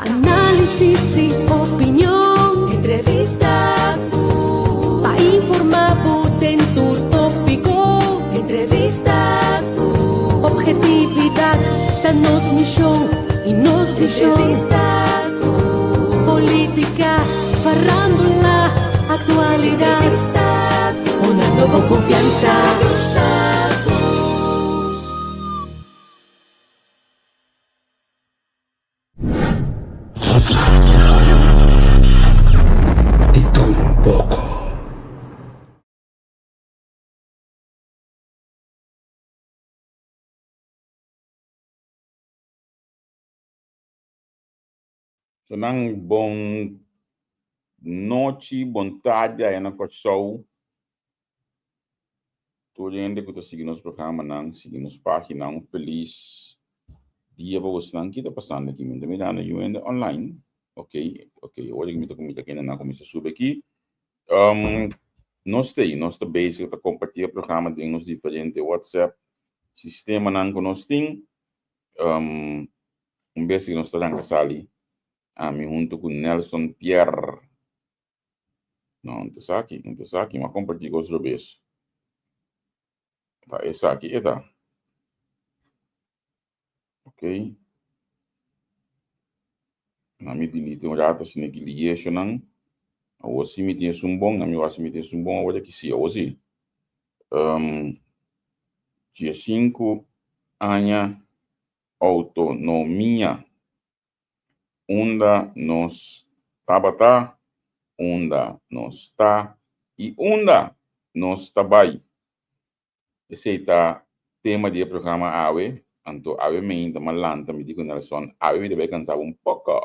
Análisis i opinion. Entrevista ku. Pa informá bo den tur tópiko. Entrevista ku. Ophetividat ta nos mishon i nos vishon. Entrevista ku. Polítika, farándula, aktualidat. Entrevista ku. Dunando bo konfiansa. Entrevista ku. Di tur un poko. Nan bon nochi, bon tardi aya na Kòrsou. Tur hende ku ta sigui nos programanan, sigui nos página, un felis dia pa bosnan. Ki ta pasando aki? Mi ta mirando yu hende online. Ok, ok, ora ku mi ta kuminsá kende nan kuminsá subi aki. Nos ta ei, nos ta bezig ta kompartí e programa den nos diferente WhatsApp sistemanan ku nos tin. Un bes ku nos ta ranka sali, ami huntu ku Nelson Pierre. No, no ta esaki, no ta esaki, mi a kompartí kos robes. Ta esaki e ta. Ok. Na mi delete un rato asina ki lieshonan. Awor si mi tin esun bon, na mi wak si mi tin esun bon awor aki si, awor si. 15 aña outonomia. Unda nos tabata, unda nos ta i unda nos ta bai. Esei ta tema di e programa awe. Anto awe meinta m'a lanta mi di ku Nelson, awe mi ta bai kansa un poko.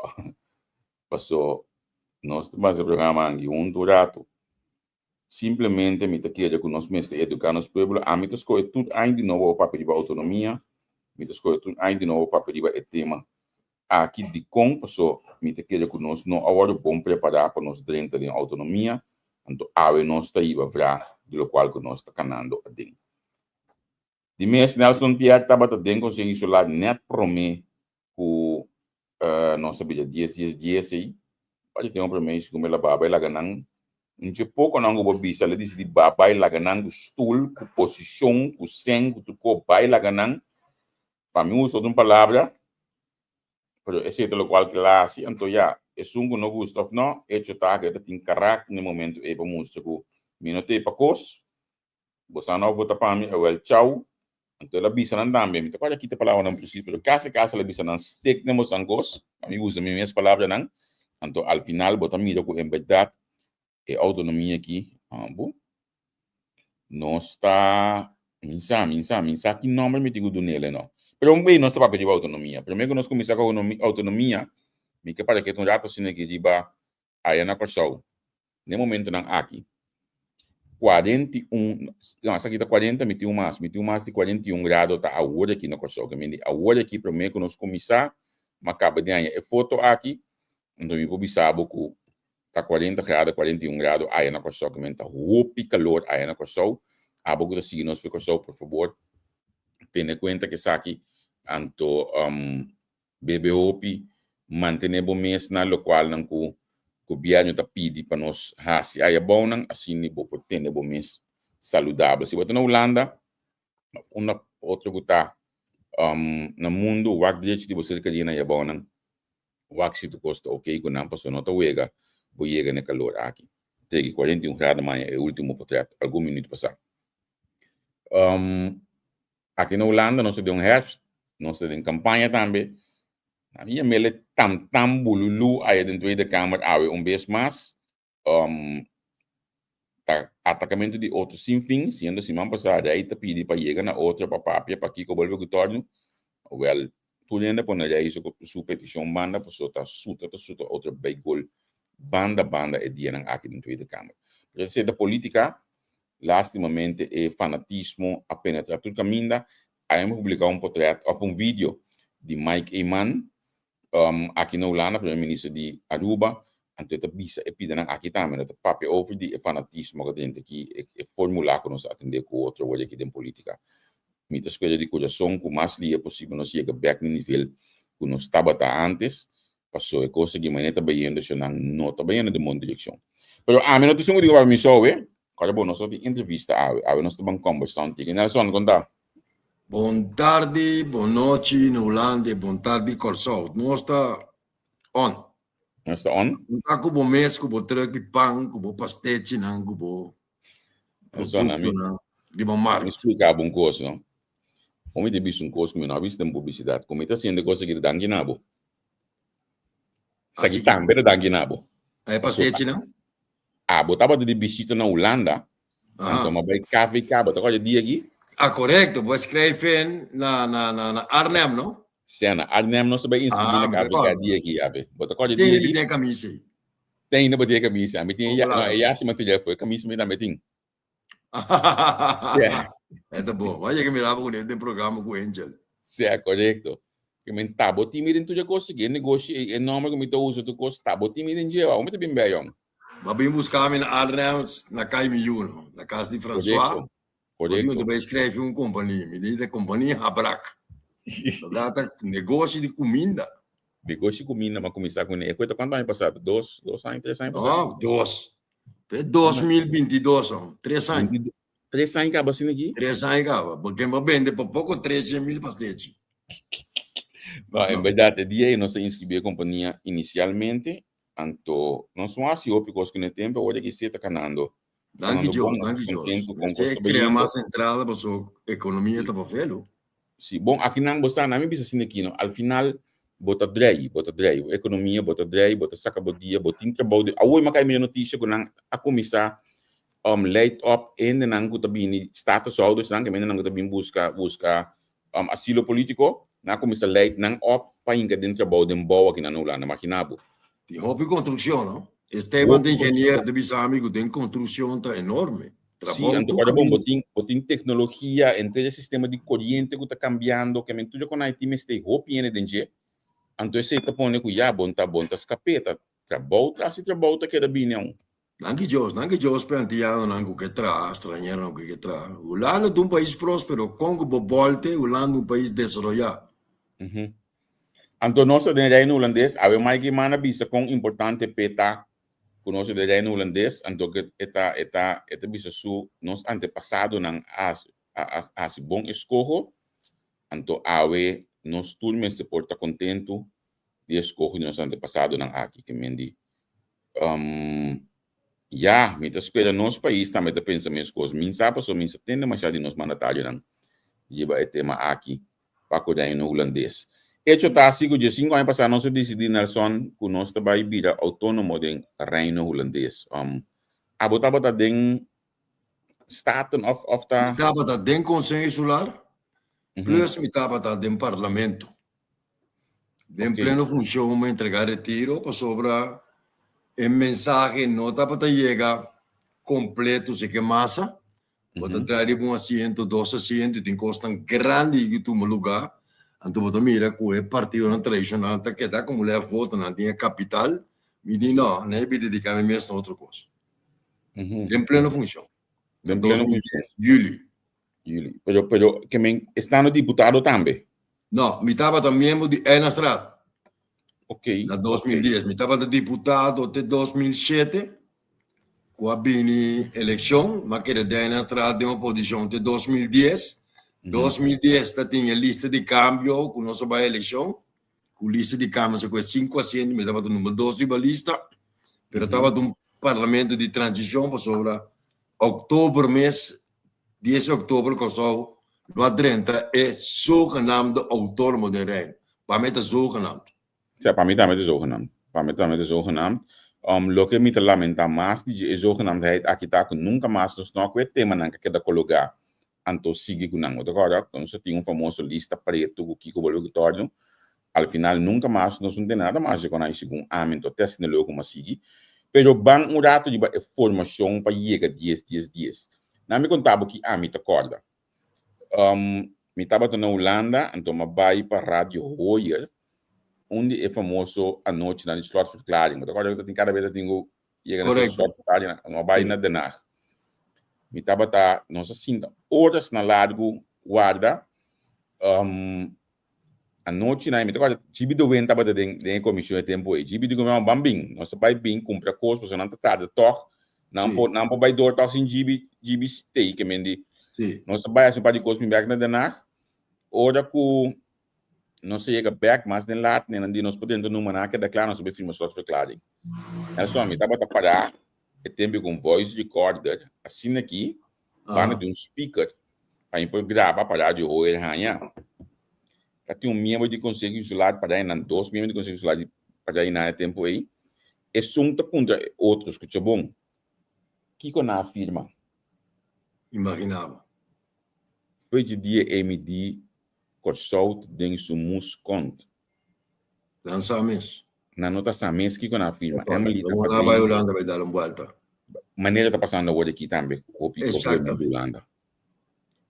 Paso nos ta basa e programa angi huntu un ratu. Simplemente mi ta kere ku nos mester eduká nos pueblo. Ami ta skohe tur aña di nobo pa papia riba outonomia, mi ta skohe tur aña di nobo pa papia riba e tema aki. Dikon? Paso mi ta kere ku nos no a wòrdu bon prepará pa nos drenta den outonomia, anto awe nos ta hiba vra di lokual ku nos ta kanando aden. Di mes, Nelson Pierre tabata den Konseho Insular nèt promé ku nos a bira dies dies dies ei. P'e tempu promé segun mi la baba e laga nan un dje poko nan ku bo bisa la disidí ba bai laga nan ku stul, ku posishon, ku sèn, ku tur kos bai laga nan. Pa mi usa otro un palabra, pero esei ta lokual ku el a hasi. Anto ya, esun ku no gusta òf no, echo ta ku e ta tin karakter na e momentu ei pa mustra ku mi no ta ei pa kos. Bo sa no vota pa mi, awel chau. Anto el a bisa nan tambe, mi ta kòrda kita palabranan presis, pero kasi kasi el a bisa nan stek den bosan kos, pa mi usa mi mes palabranan. Anto al final bo ta mira ku en bèrdat e outonomia aki, bo, nos ta, mi sa, mi sa, mi sa ki nòmber mi tin ku dun'el e no. Pero un bey nos ta papia riba outonomia. Promé ku nos kuminsá ku outonomia, mi ke para keda un rato asina aki riba aya na Kòrsou. N'e momentonan aki, 41, no, esaki ta 40, mi tin un mas, mi tin un mas di 41 grado ta awor aki na Kòrsou. Ke mende awor aki promé ku nos kuminsá, m'a kaba di haña e foto aki, anto mi por bisa bo ku ta 40 grado, 41 grado aya na Kòrsou, ke mende ta hopi kalor aya na Kòrsou. Abo ku ta sigui nos for Kòrsou, por fabor, tene kuenta ku esaki, anto Bebe hopi, mantené bo mes na lokualnan ku gobièrnu ta pidi pa nos hasi. Aya bounan, asina bo por tene bo mes saludabel. Si bo ta na Hulanda òf unda otro ku ta na mundu, wak drechi di bo serkaria na yabounan, wak si tur kos ta okey ku nan, pasobra no ta wega bo yega na e kalor aki. Tegi 41 grado maña e último potrèt algun minüt pasá. Aki na Hulanda nos ta den un herfst, nos ta den kampaña tambe. Nan a yam'el e tam-tam bululu aya den Tweede Kamer awe un bes mas. Ta atakamentu di otro sin fin, siendo siman pasá rei ta pidi pa yega na otro pa papia pakiko bolbe ku tòrnu. Wèl, tur hende a pone rei su su petishon banda pasobra ta suta ta suta otro bai gol banda banda e dianan aki den Tweede Kamer. Pero esei ta politika. Lastimamente e fanatismo a penetra tur caminda. Ayer mi publica un potret of un video di Mike Eman aki na Hulanda, primer minister di Aruba, anto e ta bisa e pidanan aki tambe, no ta papia over di e fanatismo cu ta drenta aki, e formula cu nos a atende cu otro awor aki den politica. Mi ta spera di curason cu mas lia posibel nos yega bek na nivel cu nos tabata antes. Paso e kos aki manera ta bayendo sho nan no ta bayendo den bon direkshon. Pero ami no ta esun ku diga pa mi show e. Kòrda bo nos no tin entrevista awe. Awe nos ta ban kòmbersá un tiki. Nelson, kon ta? Bon tardi, bon nochi na Hulanda i bon tardi Kòrsou. Nos ta on. Nos ta on. Nos ta ku bo mes, ku bo trùk di pan, ku bo pastechinan, ku bo produktonan riba markt. Mi splika bo un kos, no. Bo mi ta bisa un kos ku mi no a bisa den publisidat. Ku mi ta hasiendo e kos aki ta danki na bo. Esaki tambe ta danki na bo. E pastechinan? Abo tabata di bisita na Hulanda, anto mi a bai KVK, bo ta kòrda e dia aki? Ah, korekto, bo a skrijf na na na na Arnhem, no? Sí, na Arnhem nos a bai inskribí na KVK e dia aki, abe. Bo ta kòrda e dia aki? Tin e kamisa ei. Tin ainda bo tin e kamisa. Mi tin e no, e yasi mi a pidi afó, e kamisa mi tambe tin. E ta bon. Bo a yega mira bo kuné den programa ku Angel. Sí, korekto. Ke men ta bo tin mi den tur e kos aki, e negoshi ei, e nòmber ku mi ta usa tur kos, ta bo tin mi den dje, awor mi ta bin bèi yòn. Bo a bin buska mi na Arnhem, na Kai Mi Yu, na kas di François. Korekto, korekto. Bo ta bai skrefi un kompania, mi di ta kompania Habrak. Lo ta negoshi di kuminda. Negoshi di kuminda, mi a kuminsá kuné. E kuenta kuantu aña pasá? Dos, dos aña, tres aña pasá? No, dos. Fe 2022, tres aña. Tres aña kaba asina aki? Tres aña kaba. Porque mi a bende pa poko 300.000 pastechi. No, en berdad, e dia ei nos a inscribí e kompania inisialmente, anto nos no hasi hopi kos ku ne tempu, awor aki si e ta kanando. Danki Dios, danki Dios. Mester krea mas entrada paso ekonomia ta pa velo. Si, bon, akinan bo sa, na mi bisa asina aki no, al final bo ta drei, bo ta drei, bo ekonomia bo ta drei, bo ta saka bo dia, bo tin trabou di, awor mi a kai mira notisia ku nan a kuminsá leid op hendenan ku ta bini statushouders nan, ke hendenan ku ta bin buska buska asilo politiko, nan a kuminsá leid nan op pa hinka den trabou den bou akinan na Hulanda, magina bo. Tin hopi konstrukshon no, Esteban ta ingenier ta bisa mi ku den konstrukshon ta enorme. Sí, anto ora bon bo tin bo tin teknologia entre e sistema di koriente ku ta kambiando ke men tur kon ai tin mester hopi hende den dje anto esei ta pone ku ya bon ta bon ta skap'é ta trabou tras di trabou ta keda bini aun. Danki Dios, danki Dios p'e antianonan ku ke traha, stranheronan ku ke traha. Hulanda ta un pais prospero, kon ku bo bolte Hulanda un pais desaroyá. Anto nos ta den Reino Hulandes, awe Mike Eman a bisa kon importante p'e ta ku nos ta den Reino Hulandes, anto ke e ta e ta e ta bisa su nos antepasadonan a hasi a a hasi bon eskoho, anto awe nos tur mester por ta kontentu di eskoho di nos antepasadonan aki, ke men di Ya, mi ta spera nos pais tambe ta pensa meskos. Mi sa pasobra mi sa tende masha di nos mandatarionan riba e tema aki pa ku Reino Hulandes. Echo ta asi ku diesinku aña pasá nos a disidí, Nelson, ku nos ta bai bira outónomo den Reino Hulandes. Abo tabata den Staten of of ta? Mi tabata den Konseho Insular, plus mi tabata den Parlamento. Den pleno funshon mi a entregá retiro pasobra e mensahe no tabata yega kompleto si ke masa. Bo ta trae riba un asiento, dos asiento i tin kosnan grandi ku tuma lugá. Anto bo ta mira ku e partidonan tradishonal ta keda akumulá e votonan, tin e kapital. Mi di no, nan e bi dediká mi mes na otro kos. Den pleno funshon. Den pleno funshon. Juli. Juli. Pero, pero, ke men estando diputado tambe? No, mi tabata miembro di Eilandsraad. Ok. Na 2010. Mi tabata diputado te 2007, ku a bini elekshon, mi a keda den Eilandsraad den oposishon te 2010. 2010 ta tin e lista di kambio ku nos a bai elekshon, ku lista di kambio sa ku e sinku asiento, mi tabata number dos riba lista, pero tabata un parlamento di transishon pasobra Oktober mes, dies di oktober Kòrsou lo a drenta e zogenaamde outónomo den Reino. Pa mi ta zogenaamd. Ja, pa mi tambe ta zogenaamd. Pa mi tambe ta zogenaamd. Loke mi ta lamentá mas di dje e zogenaamdheid aki ta ku nunka mas nos no a ku e temanan ku a keda kologá anto sigui ku nan. Bo ta kòrda? Nos a tin un famoso lista pretu ku kiko bolbe ku tòrnu. Al final nunka mas nos no tin nada mas di konai segun ami anto te asina luego ku mi a sigui. Pero ban un rato riba e formashon pa yega dies dies dies. Na mi konta bo ki ami ta kòrda. Mi tabata na Hulanda anto mi a bai pa Radio Hoyer un di e famoso anochinan di slotverklaring. Bo ta kòrda ku ta tin kada bes ta tin ku yega na slotverklaring mi a bai na Den Haag. Mi tabata nos a sinta oras na largu warda. Anochi nan, mi ta kòrda Gibi de Win tabata den den e komishon e tempu ei. Gibi di ku mi, Ban bin, nos ta bai bin kumpra kos pasobra nan ta tarda tòg. Nan por nan por bai dor tòg sin Gibi, Gibi stay ke men di. Nos ta bai hasi un par di kos mi bèk na Den Haag. Ora ku nos a yega bèk mas den lat, nan di nos por drenta numa, nan a keda kla, nos a bai firma slotverklaring. Nelson, mi tabata pará e tempu ku un voice recorder asina aki banda di un speaker pa mi por graba pa Radio Hoyer haña. Ta tin un miembro di Konseho Insular pa nan, dos miembro di Konseho Insular pa nan e tempu ei. Esun ta puntra e otro, skucha bon, kiko nan a firma? Imagina bo. Fo'i dje dia ei mi di Kòrsou ta den su mus kònt. Nan sa mes. Nan no ta sa mes kiko nan a firma. Emily ta padrino. Bai Hulanda bai dal un buelta. Manera ta pasando awor aki tambe hopi hopi di Hulanda.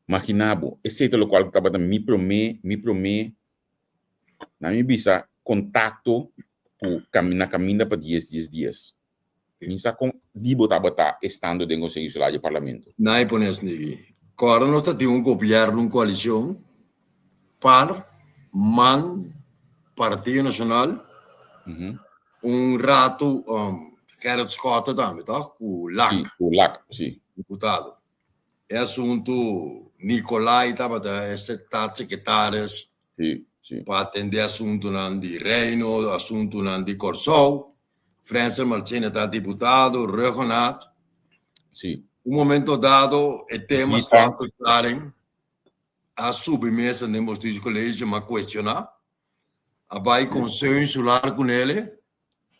Magina bo, esei ta lokual ku tabata mi promé, mi promé, nan mi bisa kontakto ku na kaminda pa dies dies dies. Mi sa kon di bo tabata estando den Konseho Insular di Parlamento. Nan e pone asina. Kòrda nos ta tin un gobièrnu, un koalishon, par, man, Partido Nashonal, un ratu Gerrit Schotte tambe tòg, ku Lak. Si, ku Lak, si. Diputado. E asuntu Nicolai tabata e staatssecretaris pa atendé asuntunan di Reino, asuntunan di Kòrsou. Frensel Marchena ta diputado, Rhuggenaath. Un momento dado e tema staatsverklaring a subi mesa den Bestuurscollege ma cuestiona. A bai Conseho Insular cu nele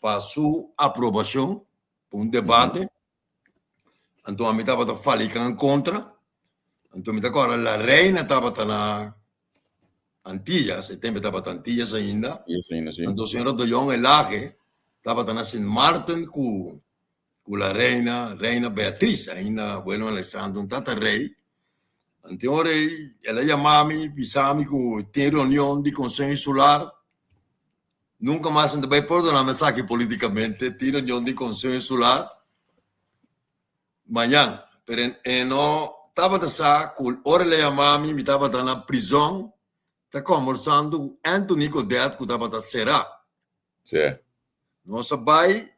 pa su aprobacion, pa un debate. Anto ami tabata falikan kontra. Anto mi ta kòrda La Reina tabata na Antillas, e tempu tabata Antillas ainda. Anto señora De Jong Elhage tabata na Sint Maarten ku ku La Reina, Reina Beatriz, ainda Willem Alexander no tata rei. Anto ora ei el a yama mi, bisa mi ku tin reunion di Konseho Insular. Nunka mas nan ta bai pordona mi esaki politikamente, tin reunion di Konseho Insular mañan. Pero e no tabata sa ku ora el a yama mi, mi tabata na prizòn ta kòmbersando ku Anthony Godett ku tabata será. Nos a bai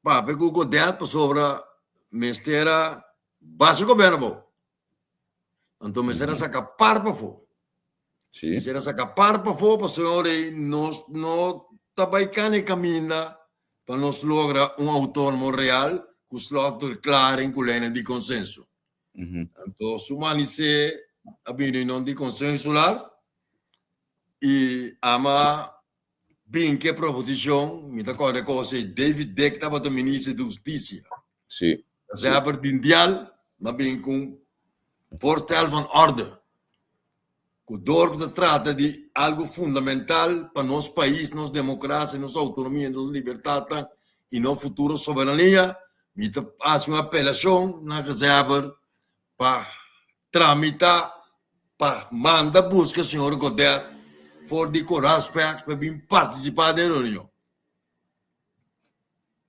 papia ku Godett pasobra mester a basha gobièrnu abou. Anto mester a saka par pafó. Mester a saka par pafó pasobra ei nos no ta bai kana e kaminda pa nos logra un outónomo real ku slotverklaring ku leinan di konsenso. Anto su manisé a bini reunion di Konseho Insular i ama bin ku e proposishon, mi ta kòrda e kos ei, David Dick tabata minister di hustisia. Reserver Dindial a bin ku un voorstel van orde ku dor ku ta trata di algu fundamental pa nos pais, nos demokrasia, nos outonomia, nos libertatnan i nos futuro soberania, mi ta hasi un apelashon na Reserver pa tramita pa manda buska señor Godett for di Coraspex pa bin participa den reunion.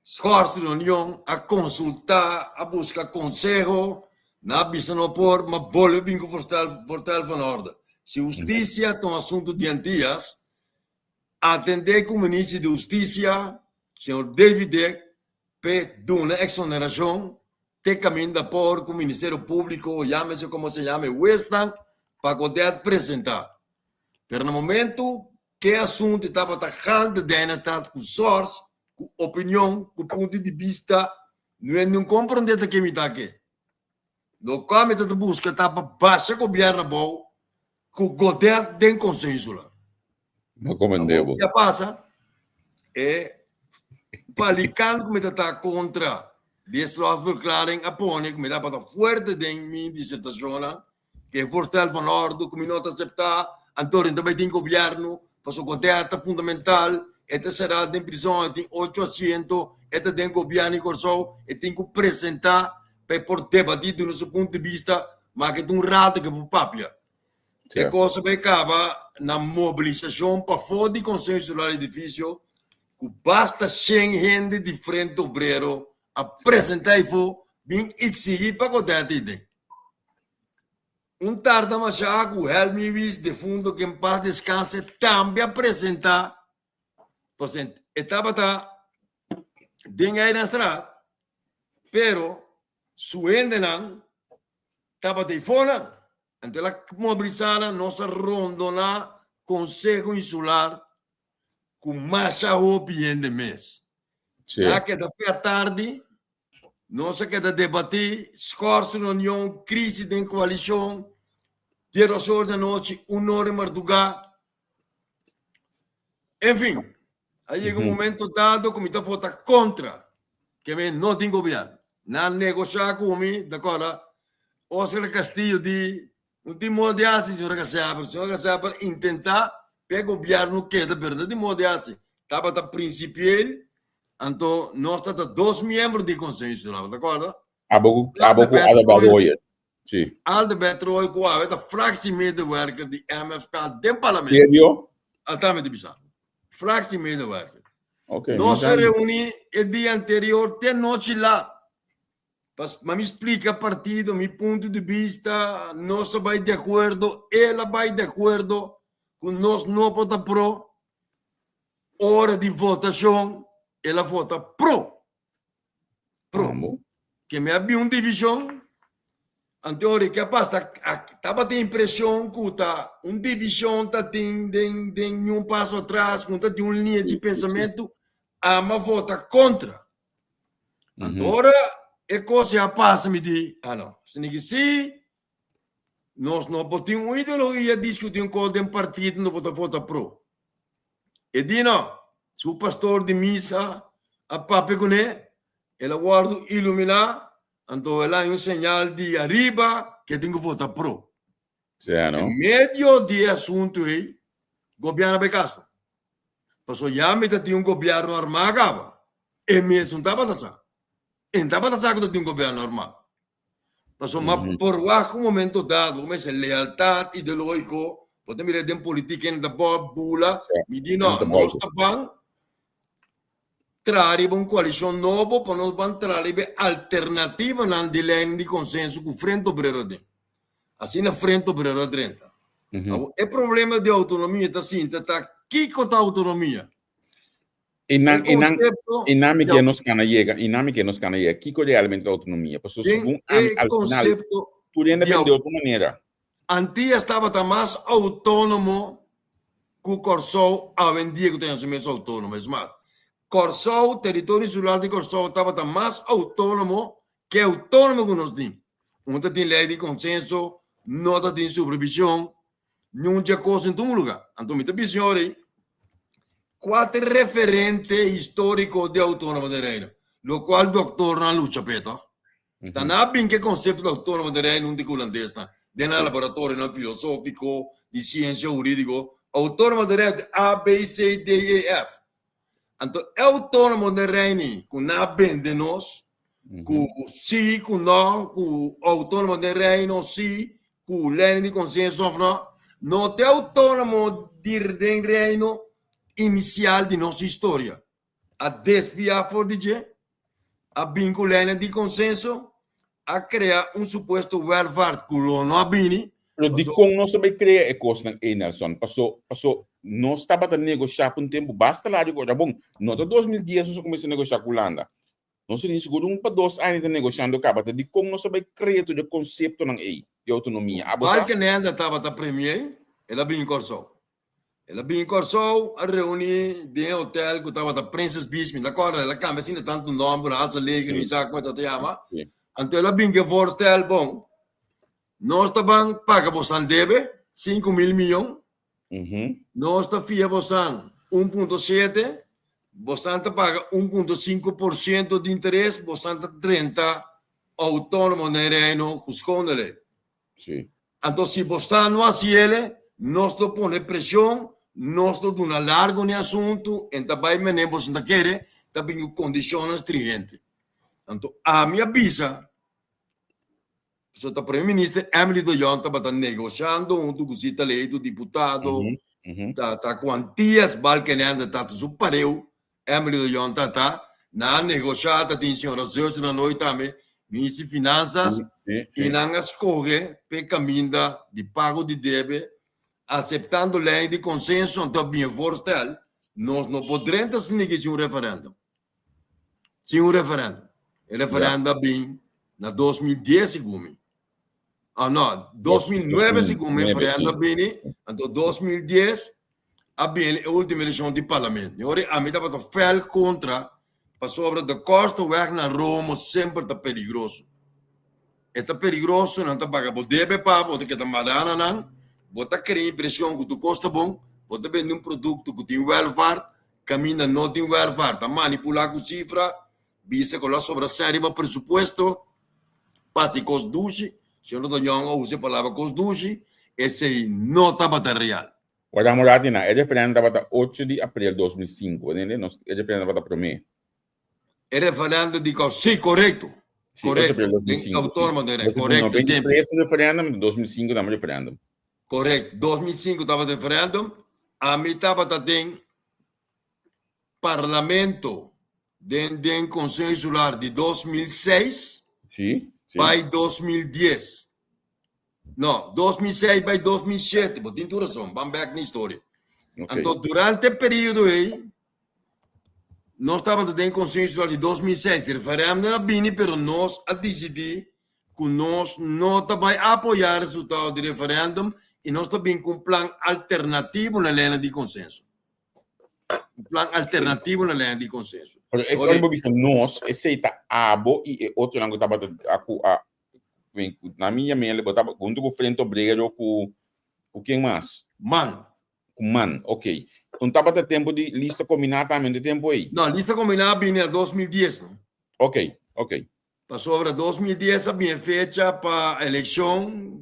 Schors reunion a consulta, a busca conseho, nan a bisa no por, ma bolbe bin cu voorstel van orde. Si husticia ta un asunto di Antillas, atende cu Minister di Husticia, señor David Dick, p'e duna exoneracion te caminda por cu Ministerio Publico, yamese como se yame, huesnan pa Godett presenta. Pero na momento ke asunto tabata gaande den estat cu source, cu opinion, cu punto di bista, no e nun comprende ta ke mi ta ke. Locual mi ta ta busca ta pa basha gobierno abou cu Godett den Conseho Insular. No comprende bo. Ke a pasa? E palikan ku mi ta ta kontra di e slotverklaring a pone ku mi tabata fuerte den mi disertashonnan, ku e voorstel van orde ku mi no ta aseptá, anto no ta bai tin gobièrnu, pasobra Godett ta fundamental, e ta será den prizòn, e tin ocho asiento, e ta den gobièrnu di Kòrsou, e tin ku presentá pa e por debatí duna su punto di bista, ma ke ta un rato ke por papia. E kos a bai kaba na mobilisashon pafó di Konseho Insular Edifisio ku basta shen hende di Frente Obrero a presentá ei fo bin eksigí pa Godett ei den. Un tarda masha ku Helmi Wis, defunto ku en pas deskanse, tambe a presentá. Pasobra e tabata den Eilandstraat, pero su hendenan tabata ei fonan. Anto el a mobilisá nan, nos a rondoná Konseho Insular ku masha hopi hende mes. A keda fe atardi, nos a keda debatí, skòrs reunion, krísis den koalishon, diesdos or di anochi, un or di mardugá. En fin, a yega un momento dado ku mi ta vota kontra, ke mi no tin gobièrnu. Nan a negoshá ku mi, ta kòrda Oscar Castillo di No tin modo di hasi, señora Casaber. Señora Casaber intentá pa e gobièrnu keda, pero no tin modo di hasi. Tabata prinsipiel, anto nos ta ta dos miembro di Konseho Insular, bo ta kòrda? Abo ku abo ku Adelbert Royer. Sí. Adelbert Royer ku awe ta fractiemedewerker di MFK den parlamento. Serio? Altamente bisa. Fractiemedewerker. Okay, Nos a reuní e dia anterior te nochi laat. Pa mi splika partido mi punto di bista, nos a bai di akuerdo, el a bai di akuerdo ku nos no por ta pro. Ora di votashon el a vota pro. Pro. Ke mi a bin un divishon, anto ora ke a pasa tabatin impreshon ku ta un divishon ta tin den den ni un paso atras, ku ta tin un liña di pensamentu, ami a vota kontra. Anto ora e kos ya pasa mi di, ah no, sini si nos no por tin un ideologia diskuti un kos den partido no por ta vota pro. E di no, su pastor di misa a papia kuné, el a wòrdu iluminá, anto el a haña un señal di ariba ke tin ku vota pro. Sea, no? En medio di e asuntu ei, gobièrnu a bai kaso. Pasobra ya mi ta tin un gobièrnu armá kaba. E mes no tabata sa. E no tabata sa ku ta tin un gobièrnu armá. Pasobra mm -hmm. por wak un momento dado, bo mester lealtad ideológiko, bo ta mira den politik hende ta bo bula, mi di no, nos ta ban traha riba un koalishon nobo pa nos ban traha riba e alternativanan di lei di konsenso ku Frente Obrero den. Asina Frente Obrero a drenta. Mm -hmm. E problema di autonomia ta sinta ta kiko ta autonomia? E nan, e nan, e nan mi ke nos kana yega, e nan mi ke nos kana yega. Kiko realmente ta autonomia? Pasobra segun ami, al final, tur hende bende di otro manera. Antillas tabata mas autónomo ku Kòrsou awendia ku ta yama su mes autónomo. Es mas, Kòrsou, teritorio insular di Kòrsou tabata mas autónomo ke autónomo ku nos tin. Un ta tin lei di konsenso, no ta tin supervishon, niun dje kos den tur lugá. Anto mi ta bisa señor ei, kua ta e referente históriko di autónomo den Reino? Lokual doktornan a lucha p'e to. Ta nan a bin ku e konsepto di outónomo den Reino huntu ku hulandesnan den nan laboratorionan filosófiko, di siensia hurídiko. Outónomo den Reino ta A, B, C, D, E, F. Anto e outónomo den Reino ku nan a bende nos, ku sí, ku no, ku outónomo den Reino sí, ku lei di konsenso òf no, no ta e outónomo di den Reino inisial di nos historia. A desviá for di dje, a bin ku leinan di konsenso, a krea un supuesto welvaart ku lo no a bini. Pero dikon nos a bai krea e kosnan ei, Nelson? Paso, paso nos tabata negoshá pa un tempu basta largu ku ora bon. No ta 2010 nos a kuminsá negoshá ku Hulanda. Nos a tin sigur un pa dos aña ta negoshando kaba. Ta dikon nos a bai krea tur e konseptonan ei di outonomia? Abo sa? Balkenende tabata premier, el a bini Kòrsou. El a bini Kòrsou, a reuní den e hotel ku tabata Princess Beach, mi ta kòrda, el a kambia asina tantu nòmber, Hazel Lake, mi sa kon e ta yama. Anto el a bini ku e voorstel, bon, nos ta ban paga bosan debe, 5000 miyon, nos ta fia bosan 1.7, bosan ta paga 1.5 por siento di interes, bosan ta drenta outónomo den Reino ku skondele. Sí. Anto si bo sa no hasi ele, nos lo pone presion, nos lo duna largo n'e asuntu, en ta bai mene boso ta kere, ta bin ku kondishonnan stringente. Anto ami a bisa, pasobra ta Prome Minister Emily de Jong tabata negoshando huntu ku Zita Leito, diputado, ta ta ku Antias Balkenende ta su pareu, Emily de Jong ta ta, nan a negoshá, ta tin señora Zuster na noi tambe. Minister di Finanzas, i nan a skohe p'e kaminda di pago di debe, aseptando lei di konsenso, anto a bin e voorstel, nos no por drenta sinigi sin un referendum. Sin un referendum. E referendum a bin na 2010 segun mi. Ah no, 2009 segun mi referendum a bini, anto 2010 a bini e ultimo elekshon di parlamento. I ora ami tabata fel kontra pasobra de kortste weg na Rome semper ta peligroso. E ta peligroso, nan ta paga bo debe pa bo, bo ta keda mara na nan, bo ta krea impreshon ku tur kos ta bon, bo ta bende un produkto ku tin welvaart, kaminda no tin welvaart, ta manipulá ku sifra, bisa ku lo a sobra sèn riba presupuesto, pa hasi kos dushi, señor Doñon a usa e palabra kos dushi, esei no tabata real. Wak amo rati nan, e referendum tabata ocho di april 2005, entende? Nos, e referendum tabata promé. E referendum di kos, sí, korekto. Sí, ocho april 2005. Autónomo de re, korekto. 93 referendum, 2005 tabata referendum. Korekto, 2005 tabata referendum, ami tabata den parlamento den den Consejo Insular di 2006 Sí, sí. bai 2010. No, 2006 bai 2007, bo tin tur razon, ban bek na historia. Ok. Anto durante e periodo ei, nos tabata den Consejo Insular di 2006, referendum a bini, pero nos a disidí ku nos no ta bai apoyá resultado di referendum i nos ta bin ku un plan alternativo na lena di konsenso. Un plan alternativo na lena di konsenso. Pero es ora bo bisa nos, esei ta abo i e otronan ku tabata a ku a na mi yam'el bo tabata huntu ku Frente Obrero ku ku ken mas? Man. Ku man, ok. Un tabata tempu di lista kombiná tambe den tempu ei? No, lista kombiná a bini na 2010. Ok, ok. Pasobra 2010 a bin e fecha pa elekshon,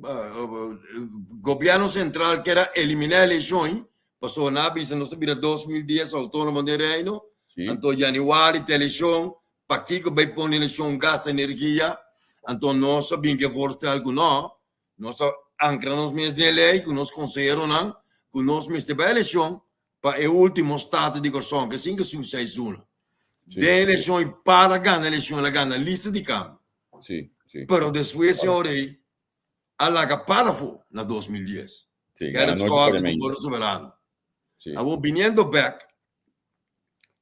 Gobièrnu Sentral kier a eliminá elekshon, pasobra nan a bisa nos ta bira 2010 outónomo den Reino, anto yanüari ta elekshon, pakiko bai pone elekshon gasta energia, anto nos a bin ku e voorstel ku no, nos a ankra nos mes den e lei ku nos konseheronan ku nos mester bai elekshon pa e último Staten di Kòrsou, ke sin ke su seis luna. Den elekshon i para gana elekshon el a gana lista di kambio. Sí, sí. Pero despues señor rei a laga para afó na 2010. Sí, Gerrit gana nochi Schotte para ku mí. Pueblo Soberano. Sí. Awor biniendo bek,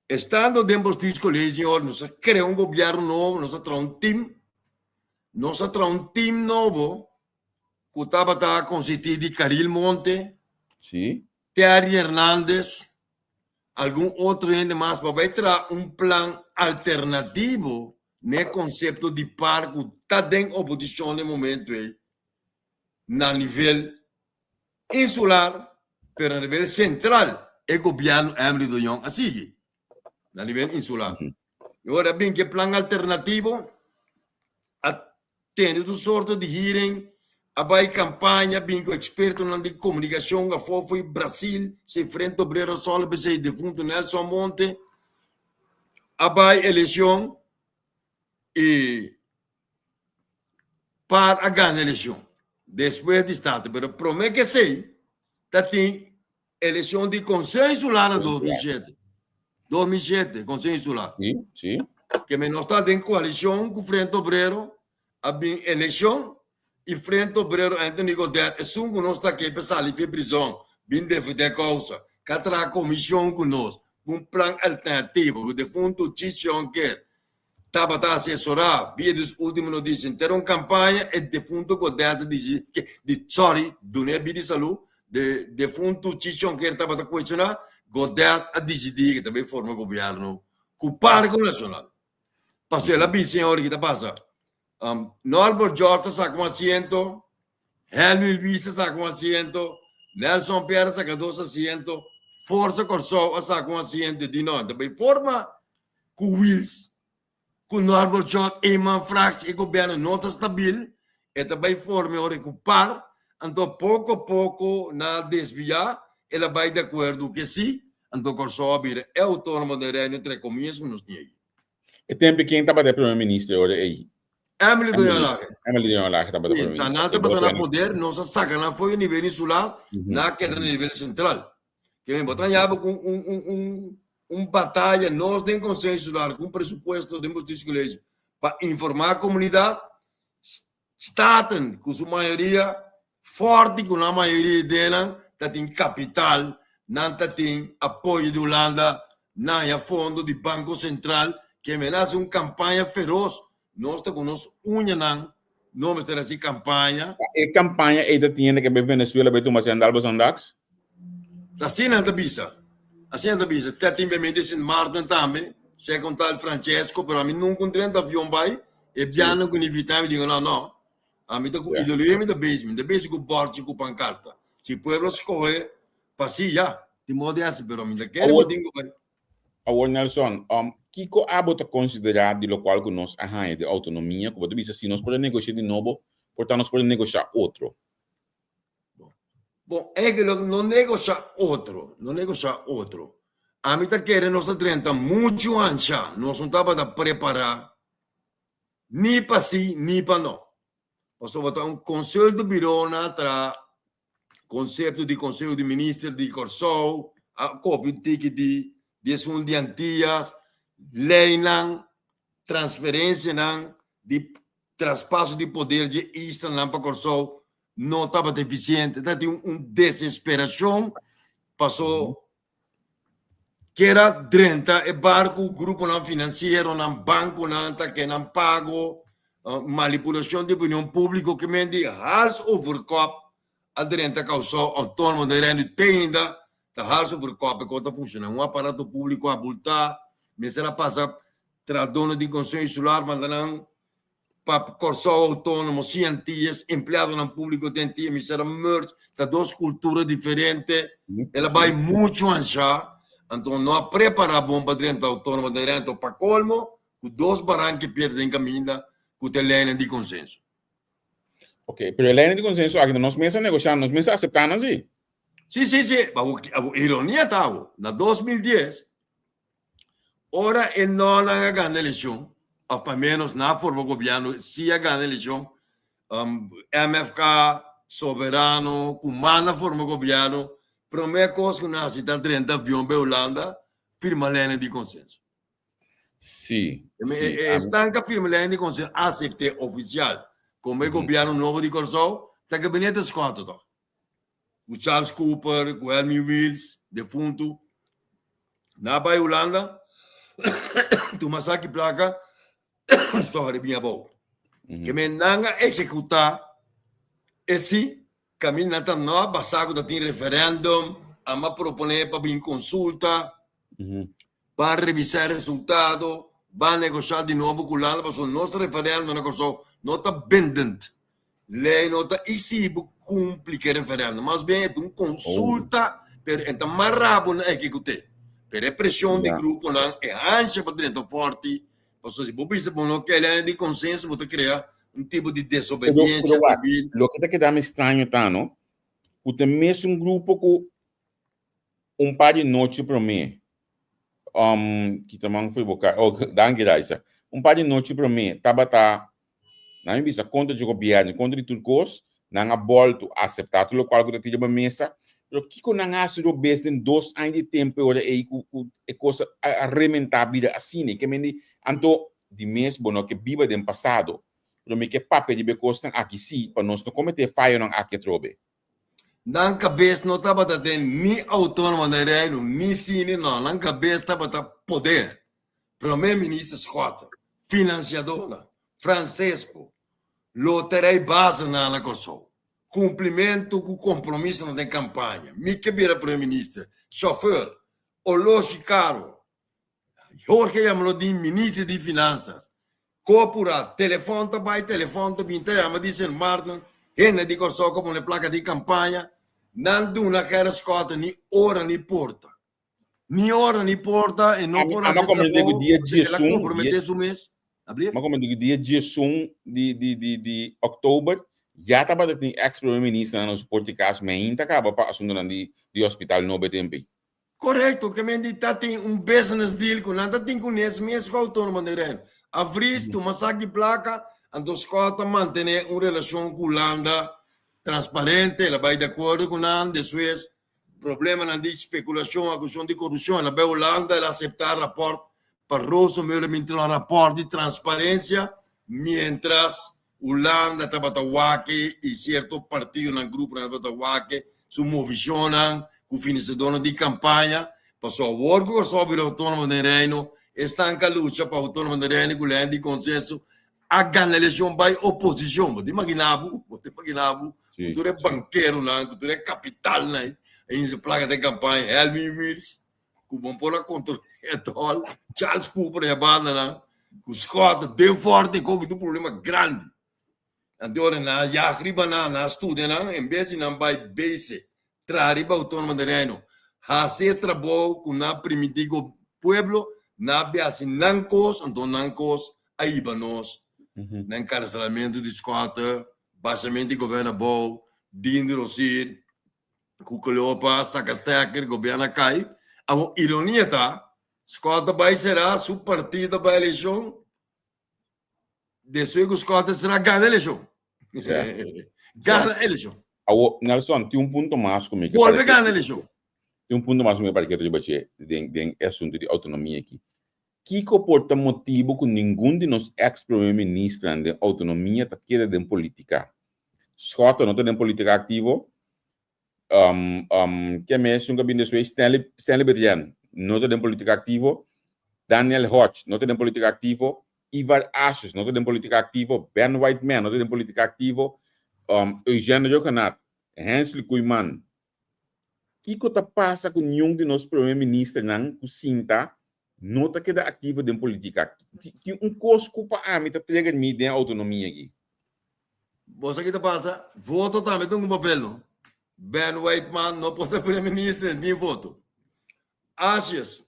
estando den Bestuurscollege señor, nos a krea un gobierno nobo, nos a traha un team, nos a traha un team nobo ku tabata konsistí di Caril Monte, Sí. Terry Hernandez, algun otro hende mas pa bai traha un plan alternativo n'e konsepto di par ku ta den oposishon n'e momento ei na nivel insular pero na nivel sentral e gobièrnu Emily de Jong a sigui na nivel insular. I ora a bin ku e plan alternativo a Tende tur sorto di hearing, a bai campaña, bin cu expertonan di comunicacion afo fo'i Brasil, si Frente Obrero Sol p'esey defunto Nelson Monte, a bai eleccion y par a gana eleccion despues di Staten. Pero prome cu esey ta tin Eleccion di Consejo Insular na 2007. 2007, Consejo Insular. Sí, sí. Ke men nos ta den coalicion ku Frente Obrero, a bin eleccion y Frente Obrero Anthony Godett esun ku nos ta ke pa sali fi prison, bin defender causa, ka traha comision ku nos, ku un plan alternativo ku defunto Chichi Jonker tabata asesorá via di su último noticia henter un campaña e defunto Godett a disi di sorry dun'é bida y salú de defunto Chichi Jonker tabata cuestioná Godett a disidí ke ta bay forma gobierno ku Parko Nacional pasobra el a bisa señor ki ta pasa Norbert George ta saka un asiento Henry Luis a saka un asiento Nelson Pierre a saka dos asiento Forsa Kòrsou a saka un asiento e di no ta bay forma ku Wiels, ku Norbert Jot, Eman Fractie, e gobierno no ta stabil, e ta bai forma ora ku par, anto poko poko nan a desvia, el a bai di akuerdo ke si, anto Kòrsou a bira e outónomo den Reino entre komias ku nos tin aki. E tempu ken tabata e primer minister ora ei? Emily Doña Lage. Emily Doña Lage tabata Sí, primer ta minister. nan tabata na poder, nos a saka nan for di nivel insular, nan a keda na nivel sentral. Ke men bo ta yaba ku un un un un bataya nos den Konseho Insular ku un presupuesto den Bestuurscollege. pa informá komunidat, Staten ku su mayoria forte ku nan mayoria di denan ta tin kapital, nan ta tin apoyo di Hulanda, nan haña fondo di Banko Sentral, ke men hasi un kampaña feros, nos ta ku nos uñanan no mester hasi kampaña. E kampaña ei ta tene ke bai Venezuela bai tuma sendal bo sandaks? Asina nan ta bisa, asina nan ta bisa. Ta tin bementi Sint Maarten tambe, seka un tal Francesco, pero ami nunka un drenta avion bai, e bianan ku invita mi digo no, no, ami ta ku ideologia mi ta bezi, mi ta bezi ku borchi ku pankarta. Si pueblo skohe pa si, ya, tin modo di hasi, pero mi ta kere ku tin ku bai. Awor Nelson, kiko abo ta konsiderá di lokual ku nos a haña di outonomia ku bo ta bisa si nos por a negoshá di nobo, por ta nos por a negoshá otro? Bon, eigenlijk no negoshá otro, no negoshá otro. Ami ta kere nos a drenta muchu ansha, nos no tabata prepará ni pa sí ni pa no. Pasobra ta un consultbureau na traha konsepto di Konseho di Minister di Kòrsou, a kopia un tiki di di esun di Antias, leinan, transferensianan di traspaso di poder dje islanan pa Kòrsou no tabata efisiente. Ta tin un desesperashon paso kier a drenta e barku, gruponan finansieronan, bankonan ta ke nan pago, manipulashon di opinion públiko ke men di hals over kòp a drenta Kòrsou outónomo den Reino te ainda ta hals over kòp e kos ta funshoná. Un aparato públiko abultá mester a pasa Trahadónan di Konseho Insular manda nan pa Kòrsou Outónomo, sin Antillas, empleadonan públiko den Antillas mester a merge, ta dos kultura diferente, el a bai muchu anshá, anto no a prepará bon pa drenta outónomo den rento, pa kolmo ku dos baranke piedra den kaminda ku ta e leinan di konsenso. Ok, pero e leinan di konsenso aki ta nos mes a negoshá, nos mes a aseptá nan si? Si, si, si, abo ironia ta abo, na 2010 Ora e nonan a gana eleccion, of pa menos nan a forma gobierno, si a gana eleccion, MFK, Soberano, cu man a forma gobierno, prome cos cu nan haci ta drenta avion bay Hulanda, firma leynan di consenso. Sí, sí. Esnan cu a firma leynan di consenso acepte oficial como e gobierno nobo di Corsou, ta gabinete Schotte toch? Ku Charles Cooper, ku Helmi Wiels, defuntu, nan a bai Hulanda, tuma saki plaka, stòg a bin abou. Ke men nan a ehekutá e si, kaminda nan ta no a basá ku ta tin referèndum, a ma proponé pa bin konsulta, ban revisá e resultado, ban negoshá di nobo ku Hulanda, pasobra nos referèndum na Kòrsou no ta bindend. Lei no ta exigi bo cumpli ke referendum, mas bien e ta un consulta, pero e ta mara bo na ejecute. Pero e presion di gruponan, e hansha pa drenta forti, pasobra si bo bisa bo no ke lei di consenso, bo ta crea un tipo di desobediencia Pero wak, civil. loke ta keda mi straño ta no, ku ta mesun grupo ku un par di nochi promé, um, kita man fo'i bo ka, oh, danki Raisa, un par di nochi promé tabata Nan a bisa kontra dje gobièrnu, kontra di tur kos, nan a bòltu aseptá tur lokual ku ta tira riba mesa. Pero kiko nan a hasi robes den dos aña di tempu e ora ei ku ku e kos a a rementá bira asina? Ke men di, anto di mes bo no ke biba den pasado, pero mi ke papia riba e kosnan aki sí pa nos no kometé e fayonan aki atrobe. Nan kabes no tabata den ni outónomo den Reino, ni sini, no, nan kabes tabata poder. Prome Minister Schotten, Financiadornan, Francesco, Loterij basenan na Kòrsou, Kumplimentu ku kompromisonan den kampaña, Mi ke bira Prome Minister, Chauffeur, Oloshi Karo, Jorge Jamaloodin Minister di Finansas, Ko apurá, telefòn ta bai, telefòn ta bin, ta yama di Sint Maarten, hende di Kòrsou ku a pone plaka di kampaña, nan duna Gerrit Schotten ni ora ni porta. Ni ora ni porta e no por Ama haci komprende ku trabou, dia pasobra el a diesun, compromete dia, su mes. Abrir? ma komprende ku dia diesun di di di di oktober ya tabata tin ex primer ministernan na su porta di kas, mi ainda ta kaba pa asuntunan di di hospital nobo e tempo ei. Korekto, ke men di ta tin un business deal ku nan ta tin ku nes mes ku Autónomo de Reino. A vries tuma sak di plaka, anto Scott ta mantene un relashon ku Hulanda transparente, el a bai di akuerdo ku nan, despues Problemanan di spekulashon, akusashon di korupshon. El a bai Hulanda, el a aseptá rapòrt pa Rosenmöller bin traha un rapòrt di transparensia miéntras Hulanda tabata wak i sierto partidonan, gruponan tabata wak su movishonnan ku finansiadónan di kampaña. Pasobra awor ku Kòrsou a bira outónomo den Reino, esnan ku a lucha pa outónomo den Reino ku lei di konsenso a gana elekshon bai oposishon. Bo ta imaginá bo? Bo ta imaginá bo? Ku tur e bankeronan, ku tur e kapitalnan a hincha plaka den kampaña, Helmin Wiels, ku bon por a kontrolá tòl, Charles Cooper e bandanan, ku Scott den Forte koki tur problema grandi. Anto ora nan a yag riba nan, nan a studia nan, en bes di nan bai base, traha riba Autónoma di Reino, hasi e trabou ku nan a primintí ku pueblo, nan a bin hasi nan kos, anto nan kos a hiba nos na enkarselamentu di Scott, bashamentu di gobièrnu abou, Dindi Rosier, ku Cleopa saka stekker, gobièrnu a kai. Awor ironia ta, Scott a bai será, su partido a bai elekshon, despues ku Scott a será gana elekshon. Gana elekshon. Awor, Nelson, tin un punto mas ku mi ke Bolbe gana elekshon. Tin un punto mas ku mi ke para ketu riba dje den den e asuntu di outonomia aki. Kiko por ta motibu ku ningun di nos eks prome ministernan den outonomia ta keda den politika? Schotte no ta den politica activo. Um, um, ken mes un cabin despues? Stanley, Stanley Betrian no ta den politica activo. Daniel Hodge no ta den politica activo. Ivar Asjes no ta den politica activo. Ben Whiteman no ta den politica activo. Um, Eugène Rhuggenaath, Hensley Koeiman. Kiko ta pasa ku niun di nos prome ministernan ku sinta no ta keda activo den politica? Tin un kos ku pa ami ta trigger mi den autonomia aki. Bo sa ki ta pasa? Voto tambe ta un papel no. Ben Whiteman no por ta primer minister, el tin voto. Asjes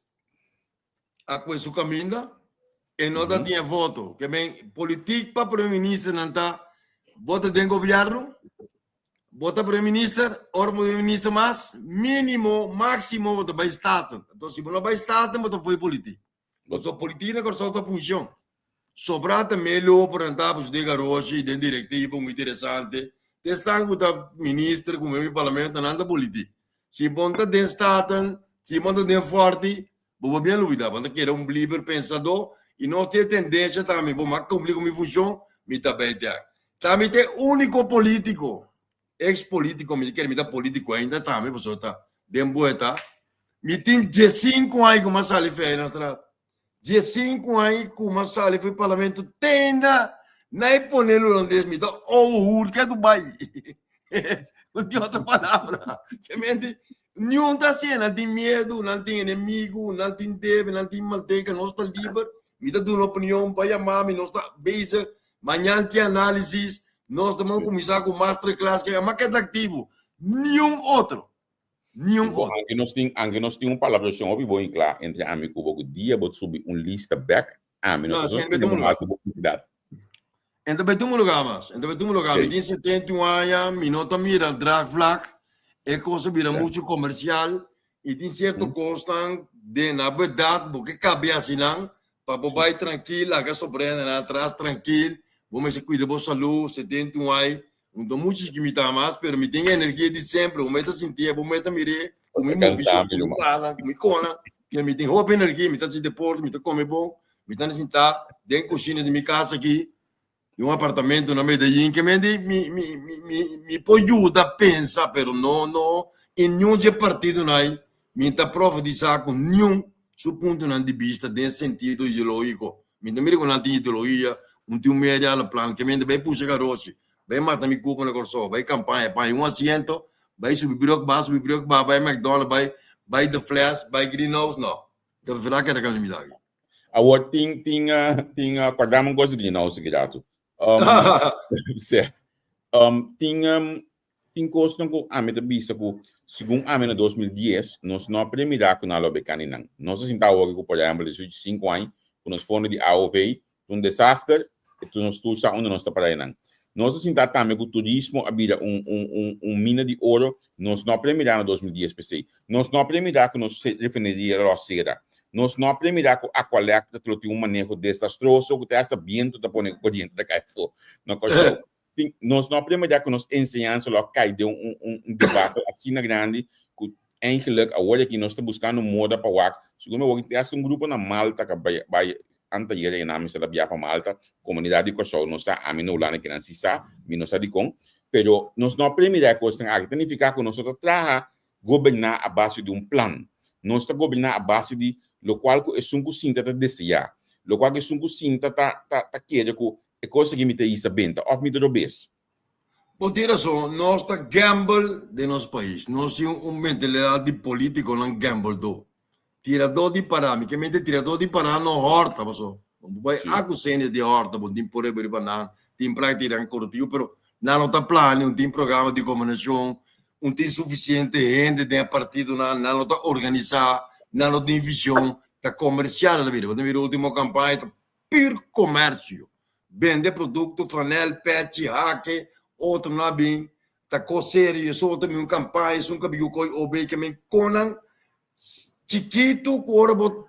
a kue su kaminda, e no ta tin e voto. Ke men politiek pa primer minister nan ta bo ta den gobierno, bo ta primer minister, ora bo primer minister mas, minimo, maximo bo ta bai Staten. Entonces si bo no bai Staten bo ta fo'i politiek. Pasobra politik na Kòrsou ta funshon. Sobrá ta melo por nan ta den garoshi, den direktiva un interesante. Te esnan ku ta minister, ku miembro di parlamento, nan ta politik. Si bo no ta den Staten, si bo no ta den Fòrti, bo por bien lubidá. Bo ta keda un liber pensadó i nos tin e tendensia tambe, bo m'a kumpli ku mi funshon, mi ta bai dèk. Ta mi ta e úniko polítiko Ex politico mi kere mi ta politico ainda tambe pasobra ta den bueta. Mi tin diesinku aña ku mi a sali fe na straat. Diesinku aña ku mi a sali for parlamento te ainda na e pone holandés mi ta ouwe hoer ke tu bai. No tin otro palabra. Ke mente niun ta hasié nan tin miedu, nan tin enemigu, nan tin debe, nan tin manteka, nos ta liber. Mi ta duna opinion, bai yama mi, nos ta bezig. Mañan tin análisis, nos ta man kuminsá ku masterclass ke ama keda aktivo. Niun otro. Niun otro. Anke nos tin, anke nos tin un palabrashon hopi bon i kla entre ami ku bo ku dia bo subi un lista bèk, ami no No, ta si, sostiene bo mas ku bo kandidat. En ta bai tumu lugá mas. En ta bai tumu lugá. Mi tin 71 aña, mi no ta mira draagvlak. E kos a bira muchu komersial i tin sierto kosnan den na bo edat bo ke kabia hasi nan Pa bo bai trankil, laga sobrena nan atras trankil, bo mester kuida bo salú, 71 ai, un ta muchu chikimitá mas, pero mi tin energia di semper, bo mester sintié, bo mester mir'é, ku mi movishon, ku mi bala, ku mi kona, ke mi tin hopi energia, mi ta hasi deporte, mi ta kome bon, mi ta sintá den kushina di mi kas aki, di un apartamento na Medellin, ke men di mi mi mi mi por yuda pensa, pero no no in niun dje partidonan ai mi ta profetisa ku niun su puntonan di bista den sentido ideologiko. Mi ta mira ku nan tin ideologia, un tin un media la plan, ke men di bai pusha garoshi, bai mata mi kupo na Kòrsou, bai kampaña, paña un asiento, bai subi brug baha, subi brug baha, bai McDonald, bai bai The Fles, bai Greenhouse, no. Ta prefera keda kaminda aki. Awor tin tin tin kòrdá mi un kos di Greenhouse aki ratu. Sè. Tin tin kosnan ku ami ta bisa ku segun ami na 2010 nos no a premira ku nan lo be kani nan. Nos a sinta awor ku por ehèmpel 18 sinku aña ku nos fondo di AOV ta un desaster i tur nos tur sa unda nos ta para einan. Nos a sinta tambe ku turismo a bira un un un un mina di oro, nos no a premira na 2010 p'esei. Nos no a premira ku nos refineria lo a sera. Nos no a premira ku Aqualectra lo tin un maneho desastroso ku te hasta bientu ta pone ku koriente ta kai afó na Kòrsou. Tin, nos no a premira ku nos enseñansa lo a kai den un un un debakel asina grandi ku eigenlijk awor aki nos ta buskando moda pa wak. Segun mi awor tin hasta un grupo na Malta ka bai bai anteayer ei nan mester a bia pa Malta, komunidat di Kòrsou no sa, ami na Hulanda kinan si sa, mi no sa dikon, pero nos no a premira e kosnan aki, ta nifiká ku nos no ta traha goberná a base di un plan, nos ta goberná a base di lokual ku esun ku sinta ta deseá, lokual ku esun ku sinta ta ta ta kere ku e kos aki mi ta hisa benta òf mi ta robes. Bo tin rason, nos ta gamble den nos pais. Nos tin un mentalidad di politiconan gambledor. Tirador di pará, mi ke mente tirador di pará no hòrta paso. Bo por bai akus'é hende di hòrta, bo tin prueba riba nan, tin práktika nan koruptivo, pero nan no ta plania, no tin programa di gobernashon, no tin sufisiente hende den e partidonan, nan no ta organisá, nan no tin vishon, ta komersial nan ta bira. Bo ta mira último kampaña ta pur komersio. Bende produkto, franel, pechi, hake, otro nan a bin ta kos serio, esun ta bin un kampaña, esun ka bin ku koi obe, ke men konan chikitu ku ora bo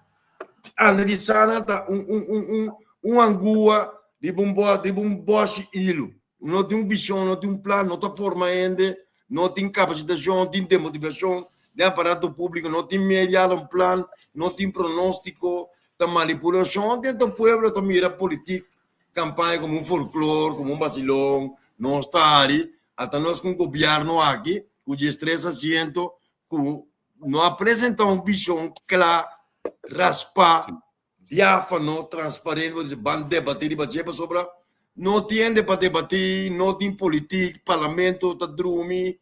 analisá nan ta un un un un un angua riba un bo riba un bòshi ilu. No tin un vishon, no tin un plan, no ta forma hende, no tin kapasitashon, no tin demotivashon den aparato públiko, no tin media un plan, no tin pronóstiko, ta manipulashon den to pueblo ta mira politik kampaña komo un folklor, komo un basilon, nos ta hari, ata nos ku un gobièrnu aki ku diestres asiento ku no a presentá un vishon kla, raspá, diáfano, transparente, bo dice ban debatí riba dje pasobra no tin hende pa debatí, no tin politik, parlamento ta drumi,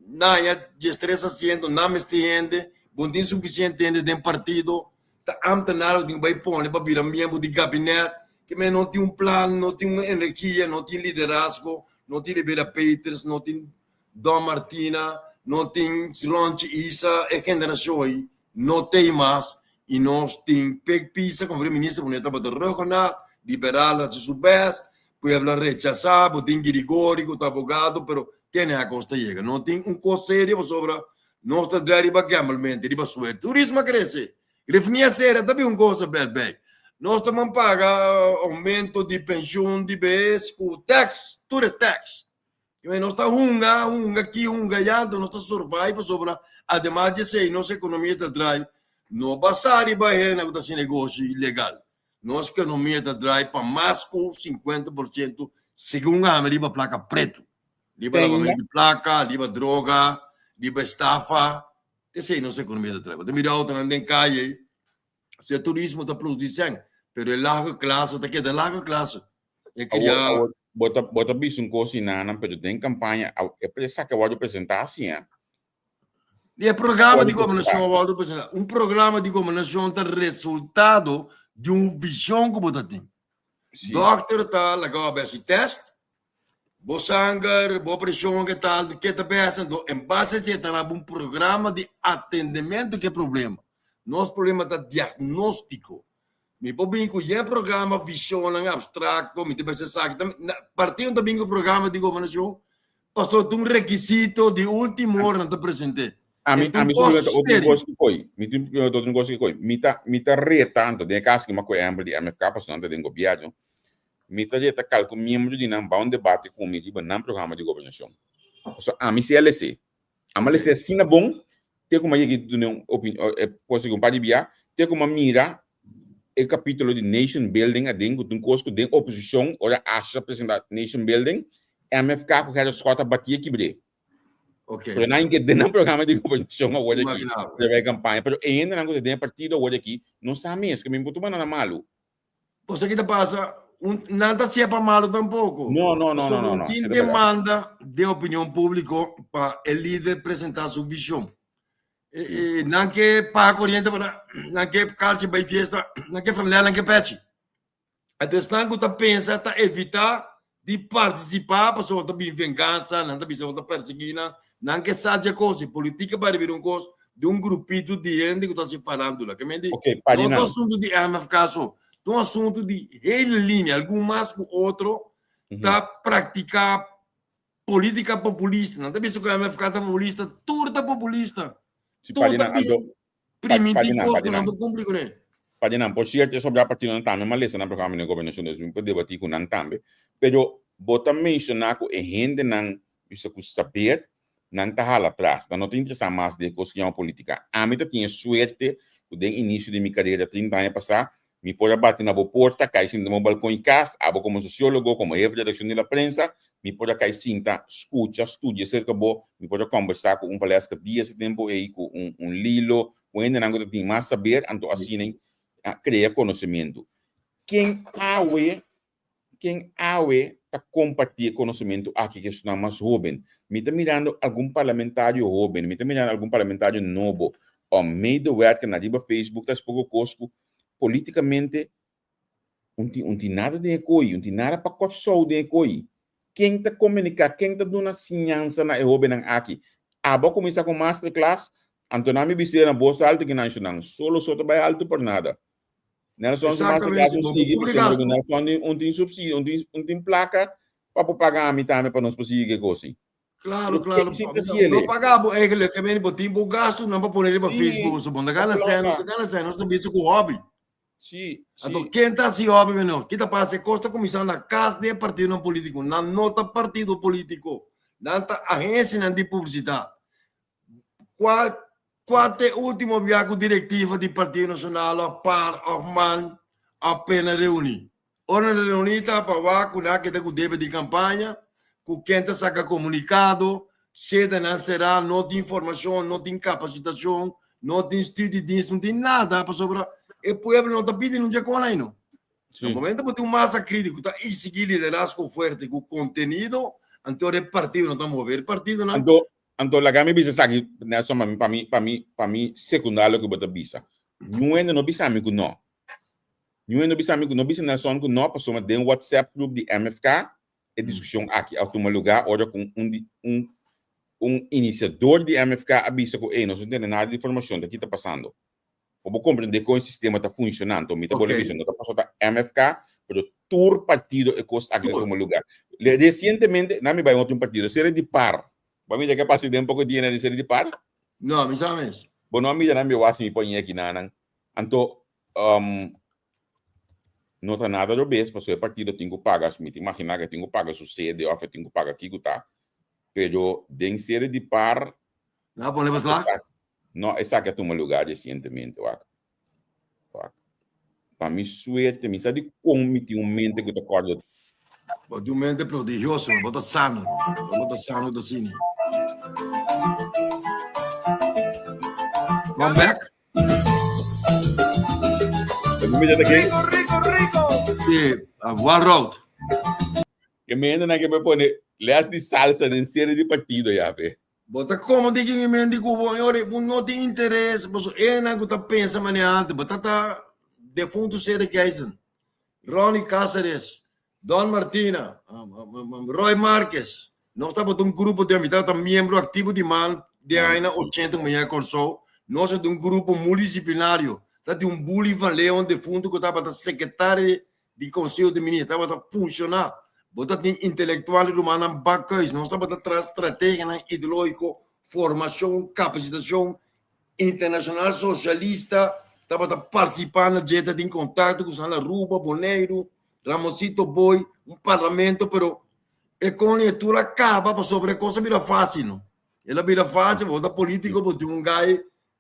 nan haña diestres asiento, nan mester hende, bo no tin sufisiente hende den partido, ta ámtenar bo tin ku bai pone pa bira miembro di gabinet, ke men no tin un plan, no tin un energia, no tin liderazgo, no tin Rivera Peters, no tin Don Martina, no tin Ronchi Isa, e generashon ei no t'ei mas i nos tin pek pisa komo primer minister ku no tabata Rhuggenaath, liberal a hasi su best, pueblo a rechasá, bo tin Girigori ku ta abogado pero kende a kos ta yega. No tin un kos serio pasobra nos ta drai riba gamblemente, riba suerte. Turismo a krese, Refineria sera ta bin un kos a bèt. Nos ta man paga oumento di penshun di bes ku tax, tur e tax. I nos ta hunga, hunga aki, hunga allá, anto nos ta survive pasobra ademas di esei nos ekonomia ta drai no basá riba hende ku ta hasi negoshi ilegal. Nos ekonomia ta drai pa mas ku 50% segun ami riba plaka pretu, riba lavamentu di plaka, riba droga, riba estafa, esei nos ekonomia ta drai. Bo ta mira outonan den kaye ei, si e turismo ta produsi sèn, pero e largo klaso ta keda largo klaso. E Awor, kria awor, bo ta, bo ta bisa un kos i nanan, pero den kampaña, aw- e esaki a wòrdu presentá asi, eh? Di e programa Wòrdu di gobernashon presentá. a wòrdu presentá. Un programa di gobernashon ta resultado di un vishon ku bo ta tin. Sí. Dòkter ta laga bo hasi tèst, bo sanger, bo preshon, ke tal, ke ta bes, anto en base dje ta daba un programa di atendementu ku e problema. Nos problema ta diagnóstiko. Mi por bin ku yen programa visionnan abstracto, mi ta bisa esaki ta partido ta bin ku programa di gobernashon pasobra ta un rekisito di ultimo ora nan ta present'é. Ami E ta un ami kos ta otro serio. kos ki koi. Mi tin otro kos ki koi. Mi ta mi ta reta anto den e kaso ki mi a kohe ehempel di MFK pasobra nan ta den gobièrnu. Mi ta reta kalku miembro di nan ba un debate ku mi riba nan programa di gobernashon. Pasobra ami si a les'é. Ami a les'é asina bon te ku mi a yega di duna un opinion e kos aki un par di bia, te ku mi a mira e kapitulo di nation building aden ku ta un kos ku den oposishon ora Asha a presenta nation building, MFK ku Gerrit Schotte a bati e kibr'é. Ok. Pero nan ke den nan programa di gobernashon awor aki, Imaginabo. ta bai kampaña, pero e hendenan ku ta den e partido awor aki no sa mes, ku mi por tuma nan na malu. Cosa ki ta pasa, un, nan ta siya pa malo tampoco. No, no, no, no, Pasobra no, un no, tin esei ta berdad. demanda den opinion público pa e líder presentá su visión. E, Sí. e, nan ke paga corriente pa nan, nan ke calci bai fiesta, nan ke franela, nan ke pechi. Entonces esnan ku ta pensa ta evitá di partisipá pasobra ta bin vengansa, nan ta bisa bo ta persiguí nan, nan ke sa dje kos i politika bai bira un kos di un grupito di hende ku ta hasi farándula. Ke men di, Ok, pa di no ta nan. asuntu di MFK so, ta un asuntu di hele linia, algun mas ku otro ta praktiká politika populista. Nan ta bisa ku MFK ta populista, tur ta populista. Si, pa Tur di ta nan, bin anto, pa, pa primintí di nan, kos pa ku di nan nan. por kumpli kuné. Pa di nan, por cierto, e sobrá partidonan tambe m'a lesa nan programa di gobernacion, dus mi por debatí cu nan tambe. Pero bo ta menciona cu e hendenan bisa cu saber, nan ta hala atras, nan no ta interesá mas den e cos cu yama politica. Ami ta tin e suerte cu ku den inisio di mi karera 30 aña pasá, mi por a bati na bo porta, kai sinta na bo balkon i kas, abo komo sosiólogo, komo hefe di redakshon di La Prensa, mi por a kai sinta, skucha, studia serka bo, mi por a kòmbersá ku un Valeska Diaz e tempu ei, ku un un Lilo, ku hendenan ku ta tin mas saber, anto asina a krea konosementu. Ken awe Ken awe ta kompartí e konosementu aki ku esnan mas hóben? Mi ta mirando algun parlamentario hóben, mi ta mirando algun parlamentario nobo o medewerkernan riba Facebook ta hasi poko kos ku polítikamente un tin un tin nada den e koi, un tin nada pa Kòrsou den e koi. Ken ta komuniká, ken ta duna siñansa na e hóbennan aki? Abo a kuminsá ku masterclass, anto nan mi bis'é na bos altu ki nan shonnan, solo so ta bai altu por nada. Nelson su master Exactamente, class bo sigui por pasobra gasto. ku Nelson tin un tin subsidio, un tin un tin plaka pa por paga ami tambe pa nos por sigui ke kosi. Claro, Pero claro. ke si ta No siele? paga bo eigenlijk, ke men bo tin bo gasto nan pa pone riba Sí, Facebook, so bo no pa gana sen, no plaka. gana sen, nos ta bisa ku hobby. Sí, Anto sí. ken ta hasi hobby menor? Kita pasa? E kos ta kuminsá na kas den e partidonan polítiko. Nan no ta partido polítiko. Nan ta agensianan di publisidat. Kua kua ta e último bia ku direktiva di Partido Nashonal òf par òf man òf pena reuní? Ora nan reuní ta pa wak ku nan a keda ku debe di kampaña, ku ken ta saka komunikado, sedanan será, no tin formashon, no tin kapasitashon, no tin studiedienst, no tin nada pasobra e pueblo no ta pidi nunca kon ai no. Sí. Na momento ku tin un masa krítiko ta eksigí liderazgo fuerte ku kontenido, anto e partido no ta move. E partidonan Anto Anto laga mi bisa esaki, Nelson, pa mi, pa mi, pa mi, pa mi sekundá loke bo ta bisa. Niun hende no bisa mi ku no. Niun hende no bisa mi ku no bisa Nelson ku no, pasobra den WhatsApp group di MFK e diskushon aki a tuma lugá ora ku un di un un inisiador di MFK a bisa ku ey nos no tene nada di informashon ta ki ta pasando. Pa bo komprendé kon e sistema ta funshoná. Anto mi ta bolbe bisa, no ta pasobra ta MFK, pero tur partido e kos aki ta tuma lugá. Resientemente, nan mi bai otro un partido, seri di par. Bo a mira ke pasa den poko dia na den seri di par? No, mi sa mes. Bo no a mira nan mi wak si mi por ñeki na nan. Anto, no ta nada robes, pasobra e partido tin ku paga, mi ta imaginá ku e tin ku paga su sede òf e tin ku paga kiko ta. Pero den seri di par, Nan a pone beslag? No, esaki a tuma lugar recientemente, wak. Wak. Pa mi suerte, mi sa di con mi tin un mente cu ta corda. Bo tin un mente prodigioso, bo ta sano. Bo ta sano ta asina. Come back. Rico, rico, rico. Sí, one road. Ke mente na ke me pone les di salsa den serie di partido ya, fe. Bo ta komo di ki mi mente ku bo yori bo no tin interes paso enan ku ta pensa manera antes bo ta ta defunto Cedric Eisen, Ronnie Caceres, Don Martina, Roy Marques nos tabata un grupo di mi tabata miembro aktivo di man den añanan ochenta ku mi yega Kòrsou nos a tin un grupo multidisiplinario ta tin un Bully van Leeuwen defunto ku tabata sekretario di Conseho di Minister tabata funciona. Bo ta tin intelectual rumannan bakhuis. Nos tabata traha strategianan ideologico, formacion, capacitacion internacional socialista tabata participa na dje, ta tin contacto cu esnan Aruba, Boneiru, Ramosito Boy, un parlamento, pero e con e tur a caba pasobra e cos a bira facil no. El a bira facil, bo ta politico, bo tin un guy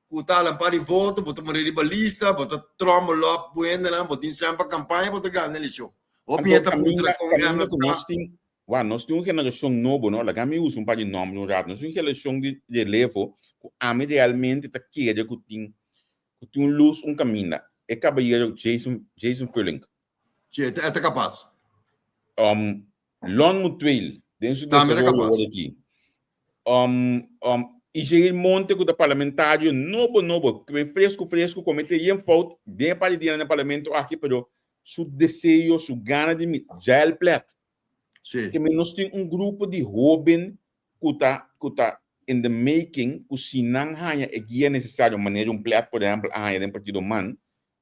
Ku ta hala un par di voto, bo ta manda riba lista, bo ta trommel op bo hendenan, bo tin semper kampaña, bo ta gana elekshon. Hopi Anto hende ta puntra kaminda kon kaminda ku MFK. nos tin, wak, nos tin un generashon nobo, no? Laga mi usa un par di nòmber un rato. Nos tin un generashon di relevo ku ami realmente ta kere ku tin ku tin un lus un kaminda. E kabayero Jason Jason Fullink. Si, e ta e ta kapas. Um, Lon Mutueel den su Tambe ta desaroyo kapas. ora aki. Um, um, Ijeir Monte ku ta parlamentario nobo nobo, ku fresku fresku, komete yen fout den e par di dianan den parlamento aki, pero su deseo, su gana di mi, Jael Plet. Sí. Ke men nos tin un grupo di hoben ku ta ku ta in the making ku si nan haña e guia nesesario, manera un Plet por ehèmpel a haña den partido man,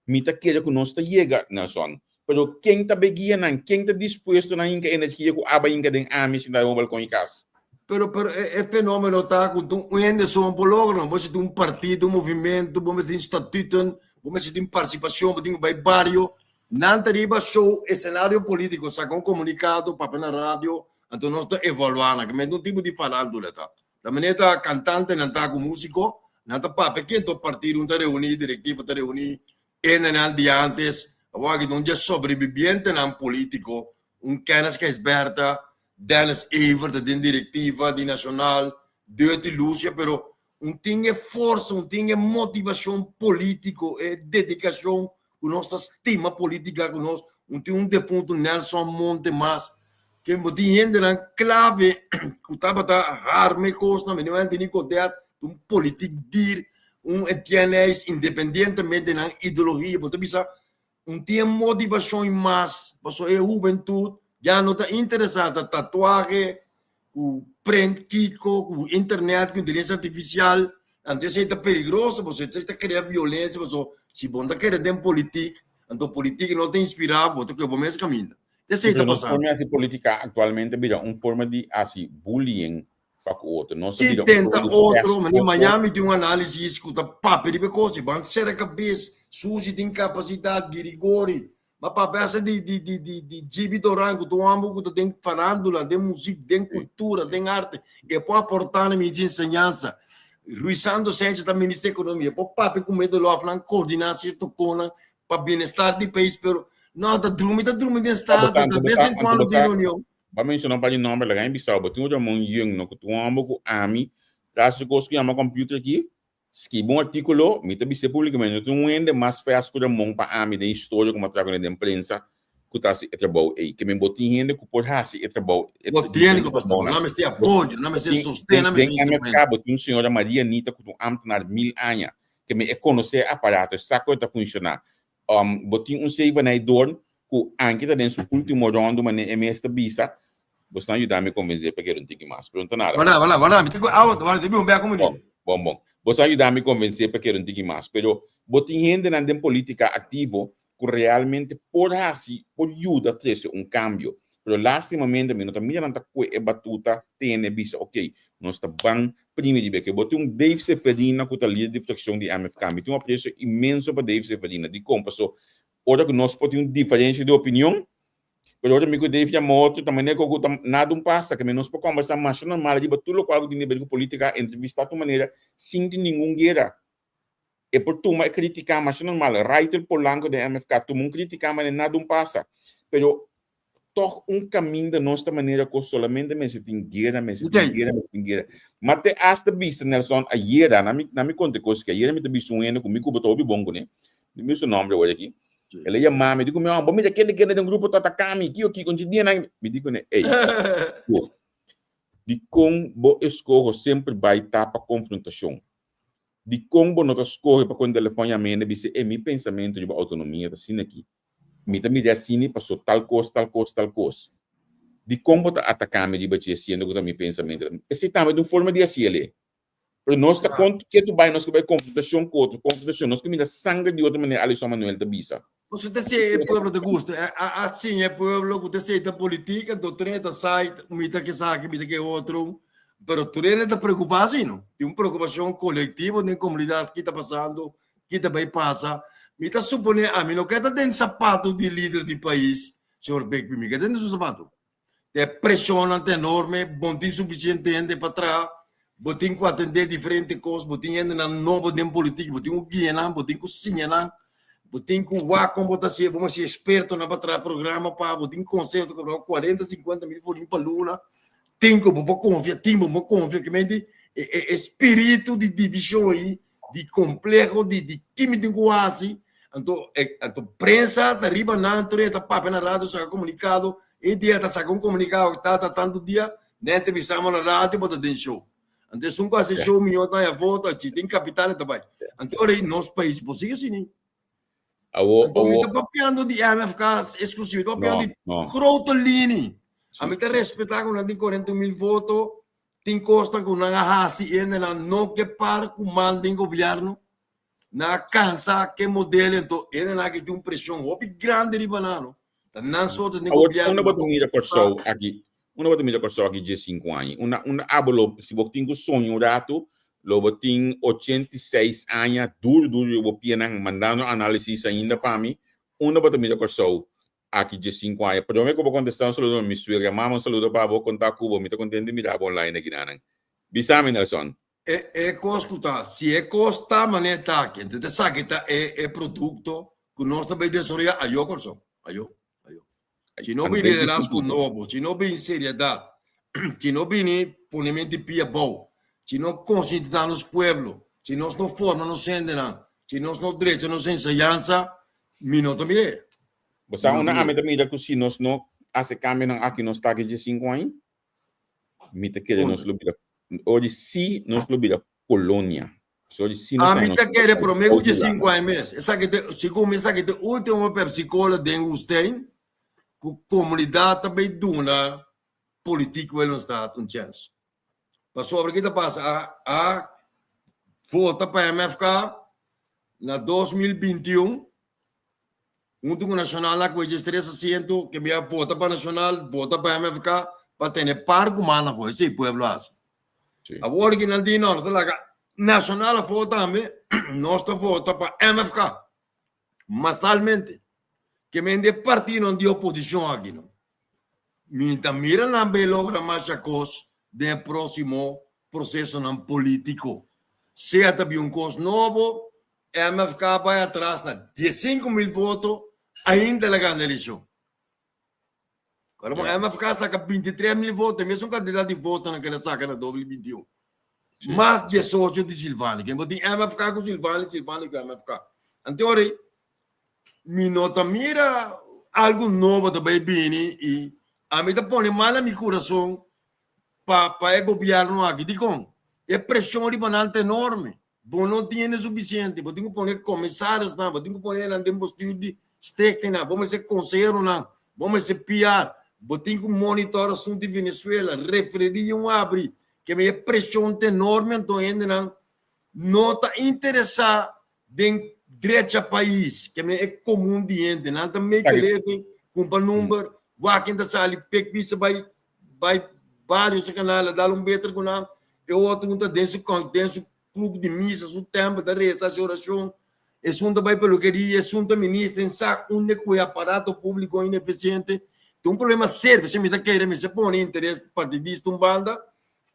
Mi ta kere ku nos ta yega, Nelson. Pero ken ta be guia nan? Ken ta dispuesto na hinka energia ku aba hinka den ami sinta den bo balkon i kas? Pero, pero e, e fenomeno ta ku ta un hende so por logra. Bo mester tin un partido, un movimento, bo mester tin statuten, bo mester tin partisipashon, bo tin ku bai bario. Nan ta riba show, esenario politiko, saka un komunikado, papia na radio, anto nos ta evaluá nan. Ke mester un tipo di farándula ta. Ta manera ta kantantenan ta ku músiko. Nan ta papia ken to partido un ta reuní, direktiva ta reuní, hendenan di antes, awor aki ta un dje sobrebibientenan polítiko, un Kenneth Gijsbertha, Dennis Evert ta den direktiva di Nashonal, Dirty Lucia, pero un tin e forsa, un tin e motivashon polítiko, e dedikashon ku nos ta stima polítika ku nos, un tin un defuntu Nelson Monte mas, ke bo tin hendenan klave ku tabata harma e kosnan, mi no Anthony Godett, un politik dier, un Etienne Eis, independientemente nan ideologia, bo ta bisa un tin e motivashon i mas, pasobra e hubentut ya no ta interesá ta tatuahe ku prent kiko, ku internet, ku inteligensia artifisial, anto esei ta peligroso pasobra esei ta krea violensia pasobra si bo no ta kere den politik, anto politik no ta inspirá bo, bo ta kue bo mes kaminda. Esei ta Nos pasando. forma di hasi politika aktualmente bira un forma di hasi bullying pa ku otro. Nos a Si bira un tenta forma di otro, pest mane otro. Miami tin un análisis ku ta papia riba e kos, ban sera kabes, Susi tin kapasidat, Girigori, ma papia hasta di di di di di Gibi Doran ku ta un hòmber ku ta den farándula, den muzik, den kultura, den arte, e por aportá na minister di enseñansa. Ruisando Sánchez ta minister di ekonomia, e por papia ku Medelòfnan, kordiná sierto konan pa bienestar di pais, pero no, ta drumi ta drumi den Bo stad, ta, ta bo bes ta, en anto kuando bo tin ta, reunion. Ba menciona un par di nomber, laga mi bisa bo, tin un Ramon Young no, cu ta un homber cu ami ta haci cos cu yama computer aki, skibi un articulo, mi ta bis'é publicamente, no tin un hende mas fast cu Ramon pa ami den historia cu mi a traha cun'é den prensa cu ta haci e trabou ey. Ke men bo tin hende cu por haci e trabou, e Bo tiene diferente cu pastor, trabounan. nan mester Bo apoyo, nan bo mester tin sosten, den nan mester den MFK instrumento. bo tin un señora Maria Anita cu ta un ambtenaar mil aña, ke men e conoce e aparato, e sa con e ta funciona. Bo tin un Sevaney Doorn ku anke ta den su ultimo rondo manera e mes ta bisa, Bosnan yuda mi konvensé pa kere un tiki mas, pero no ta nada. Wala, wala, wala, mi ta ku awa, wala, ta bin un bek un Bon, minuut. bon, bon. Bosnan yuda mi konvensé pa kere un tiki mas, pero bo tin hendenan den politika aktivo ku realmente por hasi, por yuda trese un kambio. Pero lastimamente mi no ta mira nan ta kue e batuta tene bisa ok, nos ta ban primi riba e ke. Bo tin un Dave Seferina ku ta lider di frakshon di MFK. Mi tin un apresio inmenso pa Dave Seferina. Dikon? Paso ora ku nos por tin un diferensia di opinion, pero ora mi ku Dave yama otro ta manera ku ta nada un pasa, ke mi nos por kombersá masha normal riba tur lokual ku tin di ber ku politika, entrevistá tur manera sin tin ningun guera. E por tuma e critica masha normal. Writer Polanco den MFK tuma un critica manera nada un pasa. Pero toch un caminda nos ta manera cu solamente mester tin guera, mester tin Oké. guera, mester tin guera. Ma te hasta bisa Nelson ayera, na mi, na mi conta e cos aki, ayera mi ta bisa un hende cu mi cu bo ta hopi bon cune, mi bisa su nomber awor aki, el a yama mi, di cu mi, oh, bo mira kende kende den grupo ta ataca mi, kiko kiko, nchi dia nan, mi di cune, ey, bo, dicon bo escoho semper bay ta pa confrontacion? Dikon bo no ta skohe pa kon telefòn yama hende bisa e mi pensamentu riba outonomia ta asina aki. Mi ta mira asini paso tal kos, tal kos, tal kos. Dikon bo ta ataká mi riba dje siendo ku ta mi pensamentu? Esei tambe ta un forma di hasi el'e. Pero nos ta kon ketu bai nos ke bai konfrontashon ku otro, konfrontashon. Nos ke mira sanger di otro manera Alison Manuel ta bisa. Pasobra ta esei e pueblo ta gusta. A siña e pueblo ku ta esei ta politica, anto tur hende ta sai, mi ta ke esaki, mi ta ke otro. Pero tur hende ta preocupa asi, no? Tin un preocupacion colectivo den comunidad, ki ta pasando, ki ta bay pasa. Mi ta supone, ami no ke ta den sapato di lider di pais, señor Bigby, mi ke ta den su sapato. E preshonnan ta enorme, bo no tin sufisiente hende pa traha, bo tin ku atendé diferente kos, bo tin hendenan nobo den politik, bo tin ku guia nan, bo tin ku siña nan, bo tin ku wak kon bo ta hasié, bo mester ekspertonan pa traha programa pa bo, tin konseho ta kobra kuarenta, sinkuenta mil florin pa luna, tin ku bo por konfia, tin bo por konfia, kimente e spiritu di divishon ei di compleho di di ki mi tin ku hasi anto e anto prensa ta riba nan tur e ta papia na radio saka komunikado e dia ta saka un komunikado ta ta tantu dia nan entrevistamo na radio bo ta den show anto esun ku hasi show mihó ta haña voto achi den kapital e ta bai anto ora ei nos pais por sigui asina. Awo, Anto mi awo. ta papiando di MFK exclusivo, mi ta papiando No, di no. grote linie. Sí. A mi ta respetá ku nan tin 41 mil voto, tin kosnan ku nan a hasi i hendenan no ke par ku mal den gobièrnu. Nan a kansa ke modelo, anto hendenan aki tin un preshon hopi grandi riba nan, no. Ta nan soort den Awor, gobièrnu. unda bo ta mira Kòrsou aki? Unda bo ta mira Kòrsou aki 15 aña? Unda, unda abo lo, si bo tin ku soña un ratu, lo bo tin 86 aña duru duru riba bo pianan mandando análisis ainda pa mi. Unda bo ta mira Kòrsou aki 15 aña? Prome ku bo kontestá un saludo pa mi suegra. Mama, un saludo pa bo. Kontá ku bo. Mi ta kontentu di mira bo online aki nanan. Bisa mi, Nelson. E e kos ku ta, si e kos ta manera ta aki, entonces esaki ta e e produkto ku nos ta bay desaroyá, ayo Kòrsou, ayo, ayo. Si no bini liderazgo nobo, si no bini seriedad, si no bini ponementu di pia abou, si no konsientisá nos pueblo, si nos no forma nos hendenan, si nos no drecha nos enseñansa, mi no ta mir'é. Bo sa unda ami ta mira ku si nos no hasi kambionan aki nos ta aki diesinku aña? Mi ta kere nos lo bira, ori si nos lo bira kolonia. Sorry, si nos Ami ta kere promé ku 5 aña mes. Esaki ta, segun mi esaki ta último Pepsi Cola den woestijn ku komunidat ta bay duna politiek Willemstad un chèns. Pasobra ki ta pasa a a vota pa MFK na 2021 huntu ku Nashonal a kohe 13 asiento ke mi a vota pa Nashonal, vota pa MFK pa tene par ku man afó. Esei pueblo hasi. Sí. Awor ki nan di no, nos ta laga Nacional afó tambe, nos ta vota pa MFK. Masalmente. Ke men de partidonan di oposishon aki no. Mi ta mira nan bay logra masha kos den e próksimo prosesonan polítiko. Sea ta bin un kos nobo, MFK bay atras na 15,000 voto, ainda el a gana elekshon. Ora bo MFK saka 23 mil voto, e mesun kantidat di votonan ku el a saka na 2021. Mas 18 di Silvani. Ken bo tin MFK ku Silvani, Silvani ku MFK. Anto ora mi no ta mira algu nobo ta bai bini i ami ta pone mal na mi kurason pa pa e gobièrnu aki. Dikon? E preshon riba nan ta enorme. Bo no tin hende sufisiente, bo tin ku pone komisarisnan, bo tin ku pone nan den bestuur di stichtingnan, bo mester konseheronan, bo mester PR, bo tin ku monitor asuntu di Venezuela, refereria un abri, ke e preshon ta enorme anto hendenan no ta interesá den drecha pais, ke e komun di hende, nan ta make a living, kumpra number, wak ken ta sali, pek bisa bai bai varios canal a dal un beter cu nan e otro un ta den su den su club di misa su tempel ta reza haci oracion esun ta bai peluqueria esun ta minister en sa unda cu e aparato publico ineficiente ta un problema serio p'esei mi ta kere mester pone interes partidista un banda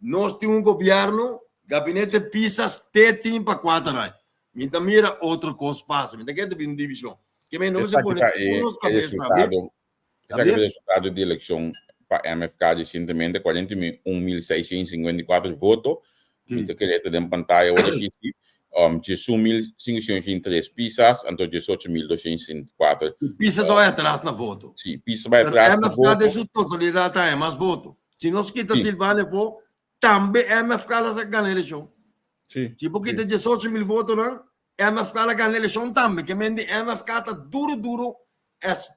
nos tin un gobierno gabinete Pisas te tin pa cuater aña mi ta mira otro cos pasa mi ta kere ta bin un division ke men no mester pone tur nos cabes na Esaki ta e resultado di elekshon pa MFK resientemente, 41.654 voto. Mi ta kere ta den pantaya ora aki si. 11.583 Pisas, anto 18.264. Pisas a bai atras na voto. Si, Pisas a bai atras na voto. MFK den su totalidat ta haña mas voto. Si nos kita Silvania afó, tambe MFK lo sa gana elekshon. Si bo kita 18.000 votonan, MFK lo gana elekshon tambe. Ke men di MFK ta duro duro es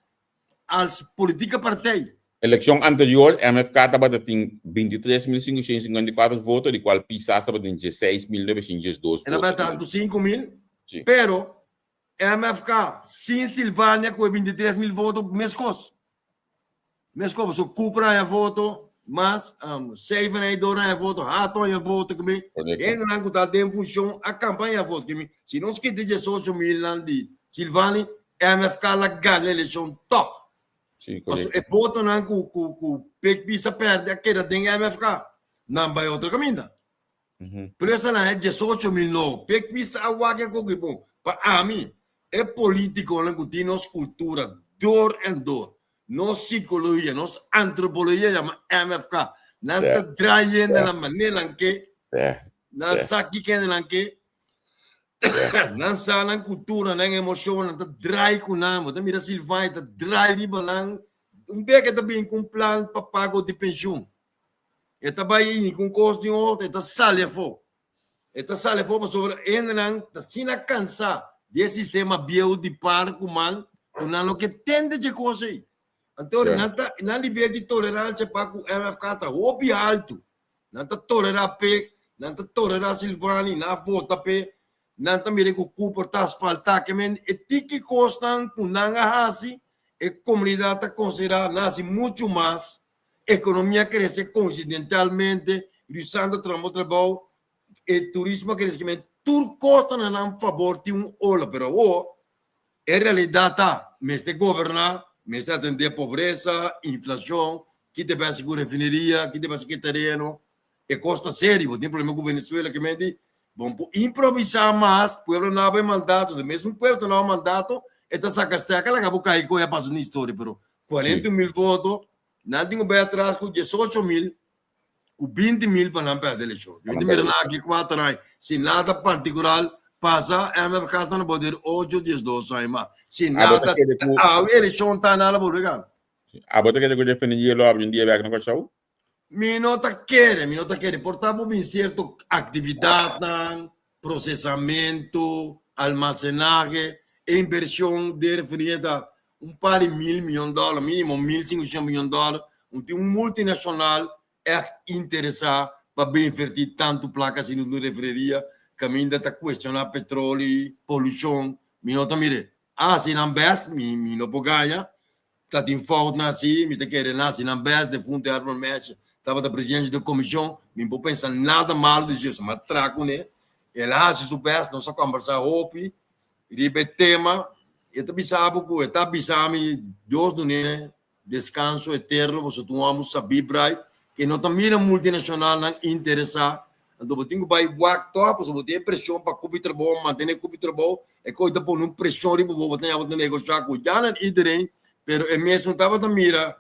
als politieke partij. Elekshon anterior MFK tabata tin 23.554 voto, di kual Pisas tabatin 16.912 voto. El a bai atras ku 5.000, pero MFK sin Silvania ku e 23.000 voto meskos. Meskos, pasobra Cooper a haña voto, mas Seveney-Door a haña voto, Hato a haña voto, kmi hendenan ku ta den funshon a kampaña voto. Kmi si nos kita 18.000 nan di Silvani, MFK la gana elekshon tòg. Pasobra e votonan ku ku Pik Bisa pèrdè a keda den MFK. Nan bai otro kaminda. Pero esnan e 18.000 no. Pik Bisa a wak e koki bon. Pa ami, e politikonan ku tin nos kultura dor en dor, nos sikologia, nos antropologia yama MFK. Nan ta draai hende nan manera nan ke, nan sa kiko hende nan ke, Nan sa nan kultura, nan emoshon, nan ta drai ku nan. Bo ta mira Silvania ta drai riba nan. Un bek e ta bin ku un plan pa pago di penshun. E ta bai ini ku un kos di un otro, e ta sali afó. E ta sali afó pasobra hendenan ta asina kansá di e sistema bieu di par ku man ku nan no ke tende dje kos ei. Anto nan ta nan nivel di toleransia pa ku MFK ta hopi haltu. Nan ta tolerá p'e, nan ta tolerá Silvani, nan a vota p'e, nan ta mira ku Cooper ta asfaltá. Ke men e tiki kosnan ku nan a hasi, e komunidat ta konsiderá nan hasi muchu mas. Ekonomia a krese konsidentalmente, Luisandro a traha trabou, e turismo a krese. Ke men tur kos ta na nan fabor, tin un ola. Pero awor E realidat ta, mester goberná, mester atendé pobresa, inflashon, ki ta basa ku refineria, ki ta basa ku e tereno. E kos ta serio, bo tin problema ku Venezuela ke men di bo no por improvisá mas, pueblo no a bai mandato, de mesun pueblo ta no a mandato, e ta saka stèka laga bo kai koe a pasa un historia, pero 41 mil voto, nan tin ku bai atras ku 18 mil, ku 20 mil pa nan pèrdè elekshon. Pa Mi nan ta mira pèrdè. nan aki 4 aña, si nada partikular pasa, MFK ta na poder 8, 12 aña mas. Si Abo ta nada, kere ku awe elekshon ta nan a bolbe gana. Abo ta kere ku refineria lo abri un dia bèk na Kòrsou? Mi no ta kere, mi no ta kere. Por ta bo bin sierto aktividatnan, prosesamentu, almasenahe, e invershon den refineria ta un par di mil miyon dòler, mínimo 1500 miyon dòler. Un tin un multinashonal ègt interesá pa bin invertí tantu plaka asina den un refineria kaminda ta kuestioná petroli, polushon. Mi no ta mir'é. A hasi nan bèst, mi no por gaña. Ta tin foutnan asi, mi ta kere nan hasi nan bèst. Defuntu Herman Mesje tabata presidente di komishon, mi no por pensa nada malu di dje, mi a traha kuné, el a hasi su bèst, nos a kòmbersá hopi riba e tema. E ta bisa bo ku e ta bisa mi, Dios dun'é deskanso eterno, pasobra ta un hòmber sabí brai, ke no ta mira multinashonalnan interesá. Anto bo tin ku bai wak tòg, pasobra bo tin e preshon pa kupi trabou, mantené kupi trabou, e kos ta pone un preshon riba bo, bo ta yama ta negoshá ku Jan en iedereen, pero e mes no tabata mira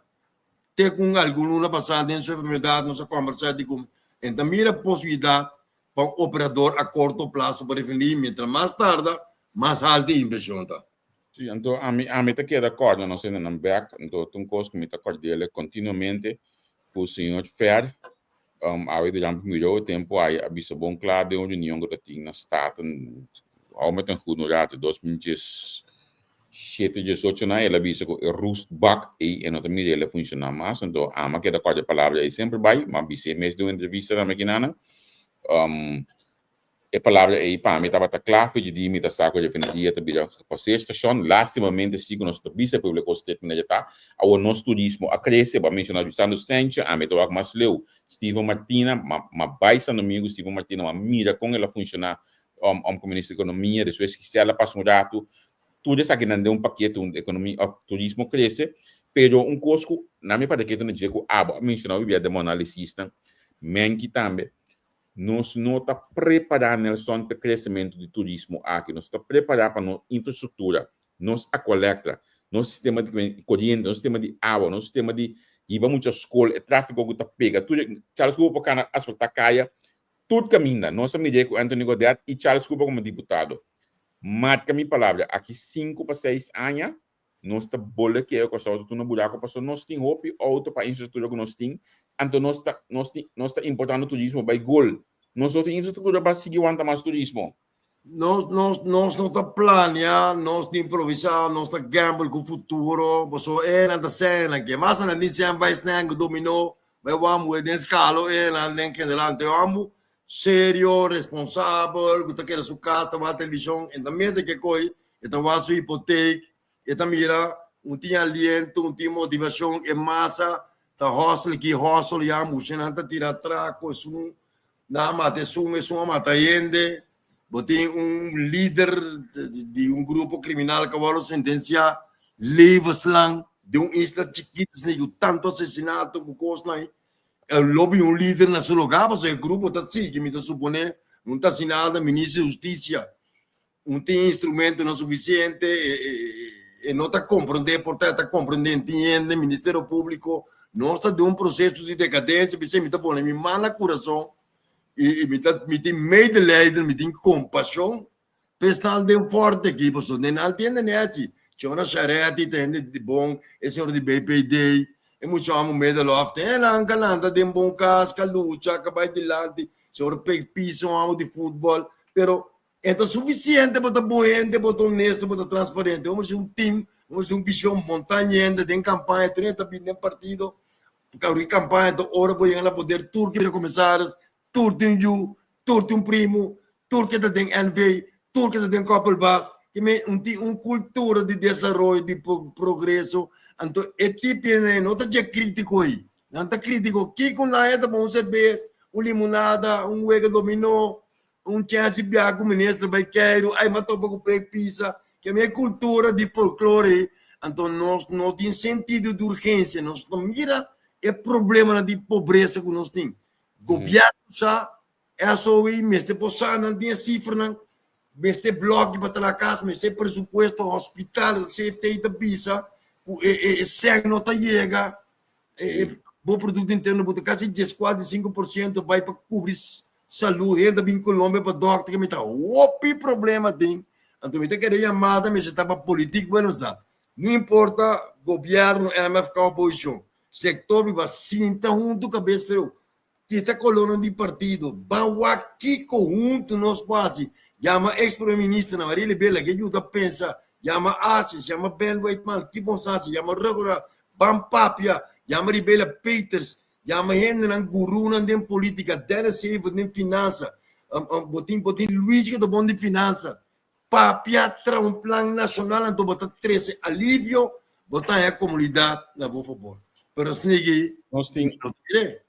te ku algun luna pasá den su enfermedat nos a kòmbersá di ku e ta mira posibilidat pa un operador a korto plaso pa refineria, mientras mas tarda, mas haltu e invershon ta. Sí, anto ami ta keda kòrda nos hendenan bèk, anto ta un kos ku mi ta kòrd'el kontinuamente ku señor Fer awe durante miró e tempu ai a bisa bon kla den un reunion ku ta tin na Staten, hou mi ta goed rato, 2017, 18 nan, el a bisa ku e roestbak ei e no ta mira el a funshoná mas, anto ami a keda kòrda e palabra ei semper bai, mi a bis'é mes den un entrevista tambe kinanan. E palabra ei pa mi tabata kla, fidji di mi ta sa ku refineria ta bira pasé stashon. Lastimamente si ku nos ta bisa e pueblo kos tet manera ta. Awor nos turismo a krese, bo a menshoná Lisandro Sencho, ami ta wak mas leu. Steven Martina, ma ma bai San Domingo ku Steven Martina, ma mira kon el a funshoná komo minister di ekonomia, despues Gisela pasa un ratu. Tur esakinan den un pakete un ekonomia òf turismo krese, pero un kos ku na mi parti ketu na dje ku abo a menshoná hopi bia den bo analisisnan, Menki tambe, Nos no ta prepará, Nelson, p'e kresementu di turismo aki. Nos ta prepará pa nos infrastruktura, nos akualektra, nos sistema di koriente, nos sistema di awa, nos sistema di hiba mucha skol, e tráfiko ku ta pega. Tur e Charles Cooper por kana asfaltá kaya tur kaminda. Nos a mir'é ku Anthony Godett i Charles Cooper komo diputado. Marka mi palabra, aki 5 pa 6 aña nos ta bolekeo Kòrsou ta tuna buraku pasobra nos tin hopi outo pa infrastruktura ku nos tin, anto nos ta nos tin nos ta importando turismo bai gol. Nos no tin infrastruktura pa sigui wanta mas turismo. Nos no ta planea, nos ta improvisá, nos ta gamble ku futuro, pasobra e nan ta sèn ke mas nan tin sèn bai snèn ku dominó, bai wak muhé den skalo e nan den general. Anto e hòmber serio, responsabel, ku ta keda su kas ta wak televishon, e ta mete ke koi, e ta wak su hipotek, e ta mira un tin aliento, un tin motivashon, e masa ta hustle ki hustle ya, muchanan ta tira atrako, esun nan a mata esun, esun a mata hende, bo tin un lider di un grupo kriminal ku a wòrdu sentensiá levenslang den un isla chikitu asina ku tantu asesinato ku kosnan ei. Lo bin un lider na su lugá pasobra e grupo ta sigui, mi ta suponé, no ta hasi nada, minister di hustisia no tin instrumentonan sufisiente, e no ta komprondé, por ta e ta komprondé, no tin hende, ministerio públiko, nos ta den un proseso di dekadensia, p'esei mi ta pone mi man na kurason i mi ta mi tin medelijden, mi tin kompashon pa esnan den fòrti aki, pasobra den nan tin hende nèchi, señora Charetti ta hende di bon, e señor di BPD, e mucha hòmber Medelof, tin hendenan ka lanta den bon kas, ka lucha, ka bai dilanti, señor Pek Pis, un hòmber di futbòl, pero E ta sufisiente bo ta bon hende, bo ta honesto, bo ta transparente. Bo mester un team, bo mester un vision, monta hende den campaña, tur hende ta bini den partido, porque campaña ta ora bo yega na poder, tur ke bira comisaris, tur tin yu, tur tin un primo, tur ke ta den NV, tur ke ta den Koppelbaas. Ke men un tin un cultura di desaroyo, di progreso. Anto e tipo hende no ta dje critico ei. Nan ta critico kiko nan e ta bon un cerbes, un limonada, un wega dominó, Un chèns di biaha ku minister bai keiru, ai m'a topa ku Pek Pisa, ke mi e kultura di folklore ei, anto nos no tin sentido di urgensia, nos no mira e problemanan di pobresa ku nos tin. Gobièrnu sa, SOE mester por sa, nan tin e sifranan, mester blòki pa traha kas, mester presupuesto, hospital, CFT ta bisa ku e e e sèn no ta yega, e e bo produkto interno bruto kasi dieskuater di sinku por siento bai pa kubri salú, hende ta bin Colombia pa dòkter, mi ta hopi problema tin, anto mi ta kere yamada mester ta pa politik Buenos Aires, no importa gobièrnu, MFK, oposishon, Sektor biba sinta huntu kabes freu, kita kolónan di partido, ban wak kiko huntu nos por hasi, yama eks prome ministernan, Maria Libella ke yuda pensa, yama Asjes, yama Ben Whiteman, ki bon sa hasi, yama Ruggengraat, ban papia, yama Ribela Peters, yama hendenan gurunan den politika, Dennis Sever den finansa, bo tin bo tin Luis ke ta bon di finansa, Papia traha un plan nashonal anto bo ta trese alivio, bo ta haña komunidat na bo fabor. Pero snigi Nos tin no ta kere.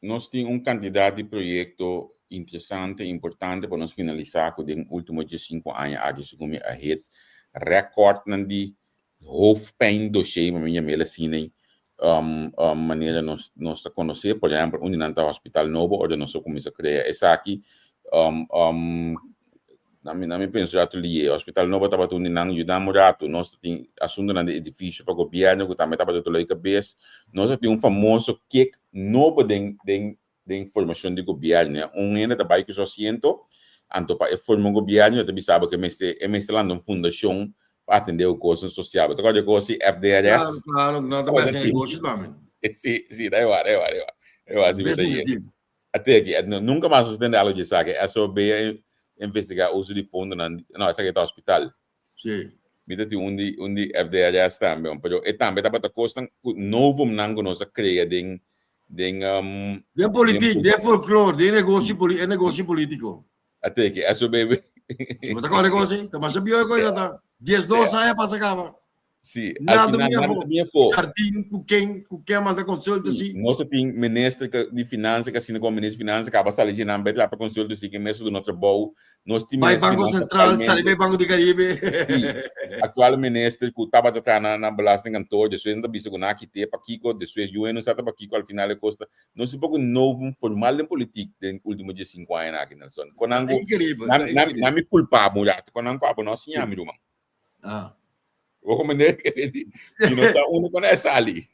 Nos tin un kantidat di proyekto interesante, importante pa nos finalisá ku den último diesinku aña aki segun mi a hit rèkòrtnan di hoofdpijn dossier, pa mi yam'el asina, manera nos nos ta konosé. Por ehèmpel, un di nan ta hospital nobo, ora nos a kuminsá krea esaki, na mi na mi pensa ratu lié, hospital nobo tabata un di nan, yuda un ratu, nos ta tin asuntunan di edifisio pa gobièrnu ku tambe tabata dolor di kabes. Nos a tin un famoso kek nobo den den den formashon di gobièrnu. Ya un hende ta bai ku su asiento, anto pa e forma un gobièrnu e ta bisa bo ku e mester e mester lanta un fundashon pa atendé ku kosnan sosial. Bo ta kòrda e kos di FDRS? Claro, claro, nan ta Tabata basa tin. negoshi tambe. Sí, sí, da igual, da igual, da igual. Da igual, si bo ta Business yendo. deal. Ate aki, nunka mas nos a tende algo di esaki. SOB a investigá uso di fondonan, no, esaki ta hospital. Sí. Mi ta tin un di un di FDRS tambe, pero e tambe tabata kosnan ku novumnan ku nos a krea den den Den den politiek, den folklor, den negoshi poli e negoshi politiko. A teki, SOB. Bo ta kòrda kos ei? Ta masha bieu e kos ei ta. Diesdos aña pasa kaba. Sí, al Nada final mi nada afó. ta bin afó. Jardín ku ken, ku ken manda consulta Sí, si. nos a tin minister ke di finansa ke asina komo minister di finansa kaba sali dje nan bai traha pa consulta si ke mes a duna trabou. Nos tin Bai minister di Banco finansa Central, sali aktualmente. bai Banco di Caribe. Sí, aktual minister ku tabata traha na na belastingkantoor, despues nan ta bisa ku nan a kit'é pakiko, despues yu no sa ta pakiko, al final e kos ta nos tin poko novum formal den politik den ultimo diesinku añanan aki, Nelson. Kon nan Ta ku increíbel, nan ta nan increíbel. nan mi kulpa bo un rato, kon nan ku abo no a siña Sí. mi ruman. Ah. Bo comprende? Si no sa uno con e sali.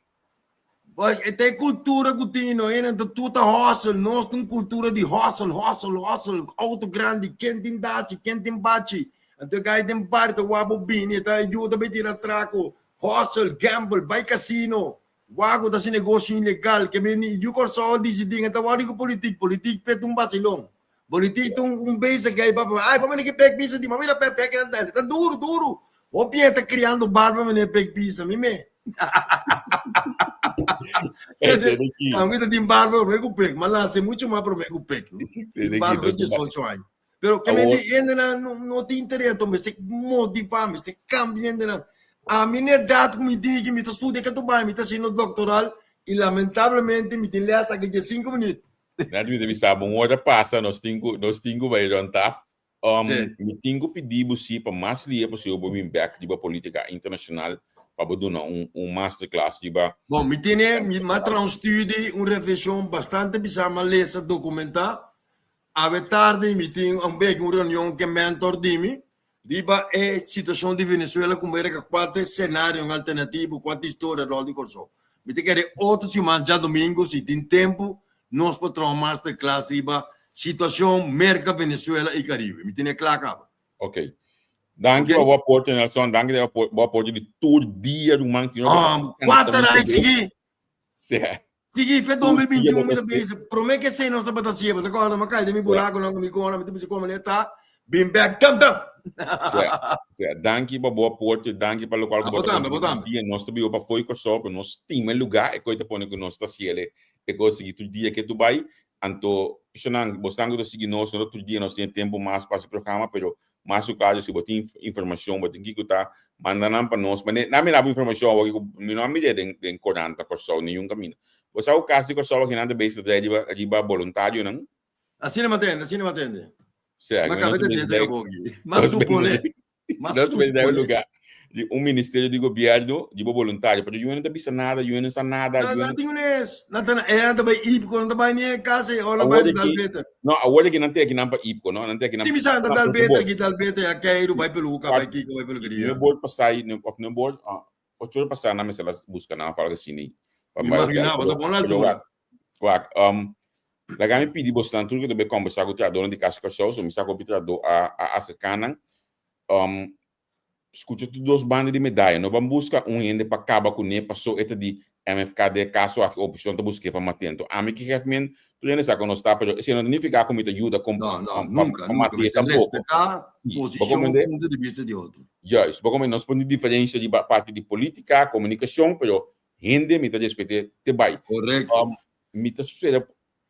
Boy, e ta e cultura cu tin, no? Enen ta tur ta hustle. Nos tin cultura di hustle, hustle, hustle. Auto grandi, ken tin dachi, ken tin bachi. Anto e gai den bar ta wak bo bini, e ta yuda bay tira traco. Hustle, gamble, bay casino. Wak cu ta haci negoshi ilegal. Ke mi yu Corsou a dicidi, e ta wak rico politik. Politik p'e ta un basilon. Politiek ta un bezig ei papa. Ai pa mene ki pek pisa di mami la pek pek ta ta duro duro. Hopi e ta criando barba mene pek pisa mi me. Ami ta tin barba prome ku pek, ma lase mucho mas prome ku pek. Tin barba 18 aña. Pero ke men di hendenan no no tin interes to mester motiva, mester cambia hendenan. Ami na edad ku mi tin aki mi ta studia katubai, mi ta haciendo doctoral y lamentablemente mi tin les aki 15 minuut. Net mi ta bisa bo un ora pasa nos tin ku nos tin ku bai rond taf. Um, Sí. mi tin ku pidi bo si pa mas lia posibel bo bin bek riba politika internashonal pa bo duna un un masterclass riba Bon, mi tene, mi m'a traha un studie, un reflexion bastante bisa, m'a lesa, documentá. Awe tardi mi tin un bek un reunion ku e mentor di mi riba e situacion di Venezuela ku Merca, kua ta e scenarionan alternativo, kua ta e historia rònt di Kòrsou. Mi ta kere otro siman djadomingo si tin tempu nos por traha un masterclass riba situacion Merca, Venezuela y Caribe. Mi tene kla kaba. Ok. Danki Ok? pa bo aporte Nelson, danki pa bo aporte di tur dia ruman ki no Um, kuater aña sigui. Sí. Sigui fe Tur dia 2021 bo mi ta ta se. bisa prome ke sei nos tabata sieba ta kòrda mi a kai den mi burakunan ku mi kona mi ta bisa kome ta bin bek dam dam. Sí. Sí. Danki pa bo aporte, danki pa lokual ku Abo bo ta tambe, abo kontribuí tur tambe. dia. Nos ta biba pa fo'i Kòrsou, pero nos stima e lugá, e kos ta pone ku nos ta hasiel e kos sigui tur dia ke tu bai. Anto, shonnan, bosnan ku ta sigui nos, no ta tur dia nos tin e tempu mas pa hasi programa, pero Mas ku klaru si bo tin informashon, bo tin kiko ta manda nan pa nos. Mane nan mira bo informashon awor ku mi no a mira den den korant na Kòrsou ningun kaminda. Bo sa ku kas di Kòrsou aki nan ta bezig ta traha riba riba boluntarionan? Asina mi a tende, asina mi a tende. Sea, Ma nos kabe ta ta bezig tende traha boki. Ma nos ta bezig supone, ma nos ta bezig traha un supone. lugá. Di un ministerio di gobierno di bo voluntario, pero yu no ta bisa nada, yu no sa nada. No, no tin un es. No ta e ta bai IPCO, no ta bai ni e casa e ora bai dal beter. No, awor ki nan te ki nan pa IPCO, no? Nan te ki nan. Si mi sa ta dal beter, ki dal beter ya keiru bai peluca, bai kiko, bai peluqueria. No bor pasai, no of no bor, ocho ora pasá nan mester las busca nan of algo asina. Imagina, bo ta bon altura. Wak, um, laga mi pidi bosnan tur ku ta bai kombersá ku trahadónan di Kas di Kòrsou, so mi sa ku hopi trahadó a a aserká nan. Um, skucha tur dos banda di medaya, no ban buska un hende pa kaba kuné paso e ta di MFK den e kaso aki oposishon ta busk'é pa mat'é. Anto ami ki gef men, tur hende sa ku nos ta, pero esei no ta nifiká ku mi ta yuda kom No, no, pa nunka, pa nunka. mat'é Mester tampoko. respetá Sí, bo posishon, komprendé? punto di bista di otro. Juist, bo komprendé? Nos por tin diferensha riba parti di polítika, komunikashon, pero Hende mi ta respete te bai. Correcto. Um, mi ta spera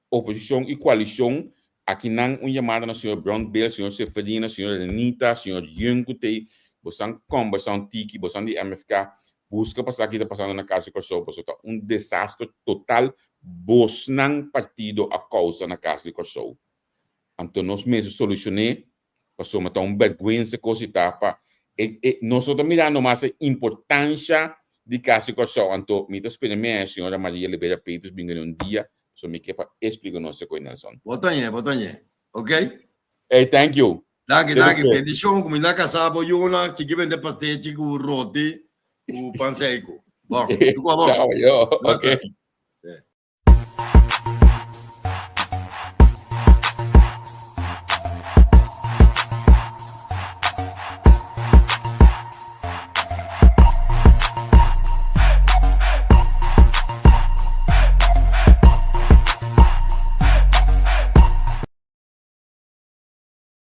oposicion y coalicion aki nan un yamada na señor Brandbeel, señor Seferina, señor Renita, señor Jung cu tey, bosan combersa un tiki, bosan di MFK, busca pa sa ki ta pasando na Cas di Corsou, pasobra ta un desastre total bosnan partido a causa na Cas di Corsou. Anto nos mester solucione Pasobra ta un bèrgwensa kos i ta pa e e nos no ta mirando mas e importansha di Kas di Kòrsou. Anto mi ta spera mi e señora Maria Libera Petrus binga den un dia, pasobra mi ke pa e splika nos e koe Nelson. Bo ta ñe, bo ta ñe. Ok? Ey, thank you. Danki, Te danki. despues. Bendishon. Kuminda kasá bo yunan, chiki bende pastechi ku roti ku pan seku. Bon, tu kua bon. Chao, yo. Basta. Ok. Sí.